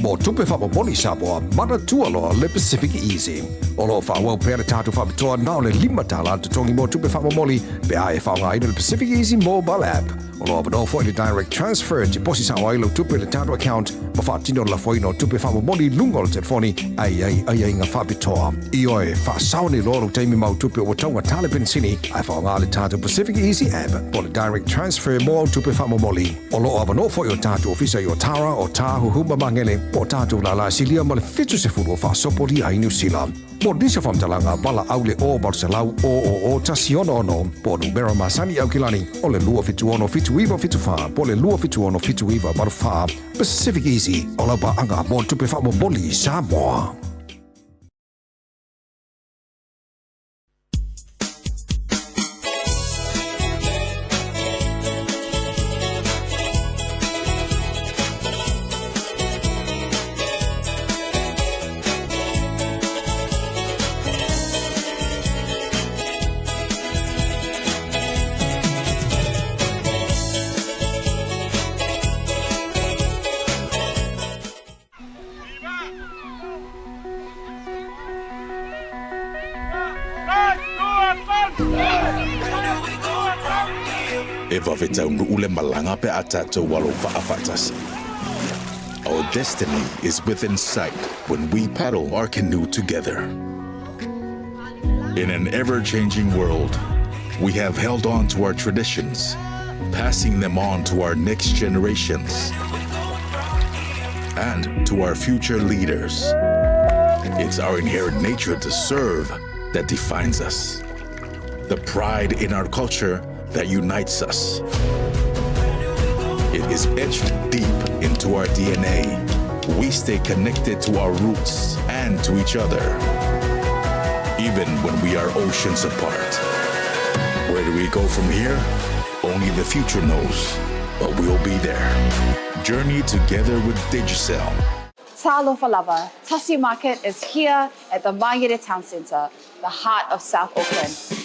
Mo tupe faamomoli Samoa, manatua loa le Pacific Easy. O lo o faaauau pea le tatou faapitoa na o le $5 totogi mo tupe faamomoli pe a e faaaogaina le Pacific Easy Mobile App. O lo o avanoa foi le Direct Transfer e tiposi sao ai lau tupe i le tatou account ma faatino le lafoina o tupe faamomoli i luga o le telefoni a i ai aiaiga faapitoa. Ioe, faasao nei loa lou taimi ma au tupe ua taugata le penisini ae faaaoga le tatou Pacific Easy App po o le Direct Transfer mo au tupe faamomoli. O lo o avanoa foi o tatou ofisa i Otara, Otāhuhu ma Magele, po o tatou lala silia ma le 70 o faasopolia ai Niu Sila. Mo nisi o faamatalaga, valaau le 0 800 000 166 po o numera masani i Aukilani o le 276 7974 po o le 276 7984. Pacific Easy, o lau paaga mo le tupe faamomoli i Samoa. E vave taunuu le malaga pe a tatou alo vaa faatasi. Our destiny is within sight when we paddle our canoe together. In an ever-changing world, we have held on to our traditions, passing them on to our next generations and to our future leaders. It's our inherent nature to serve that defines us, the pride in our culture that unites us. It is etched deep into our DNA. We stay connected to our roots and to each other, even when we are oceans apart. Where do we go from here? Only the future knows, but we'll be there. Journey together with Digicel. Talofa lava, Tasi Market is here at the Mangere Town Centre, the heart of South Auckland.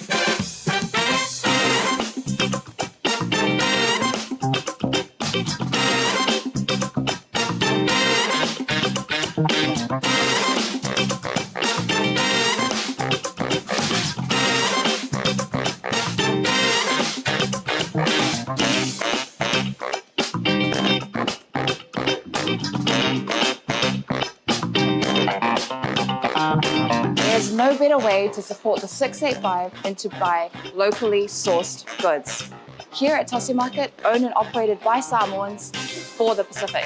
There's no better way to support the 685 than to buy locally sourced goods. Here at Tasi Market, owned and operated by Samoans for the Pacific.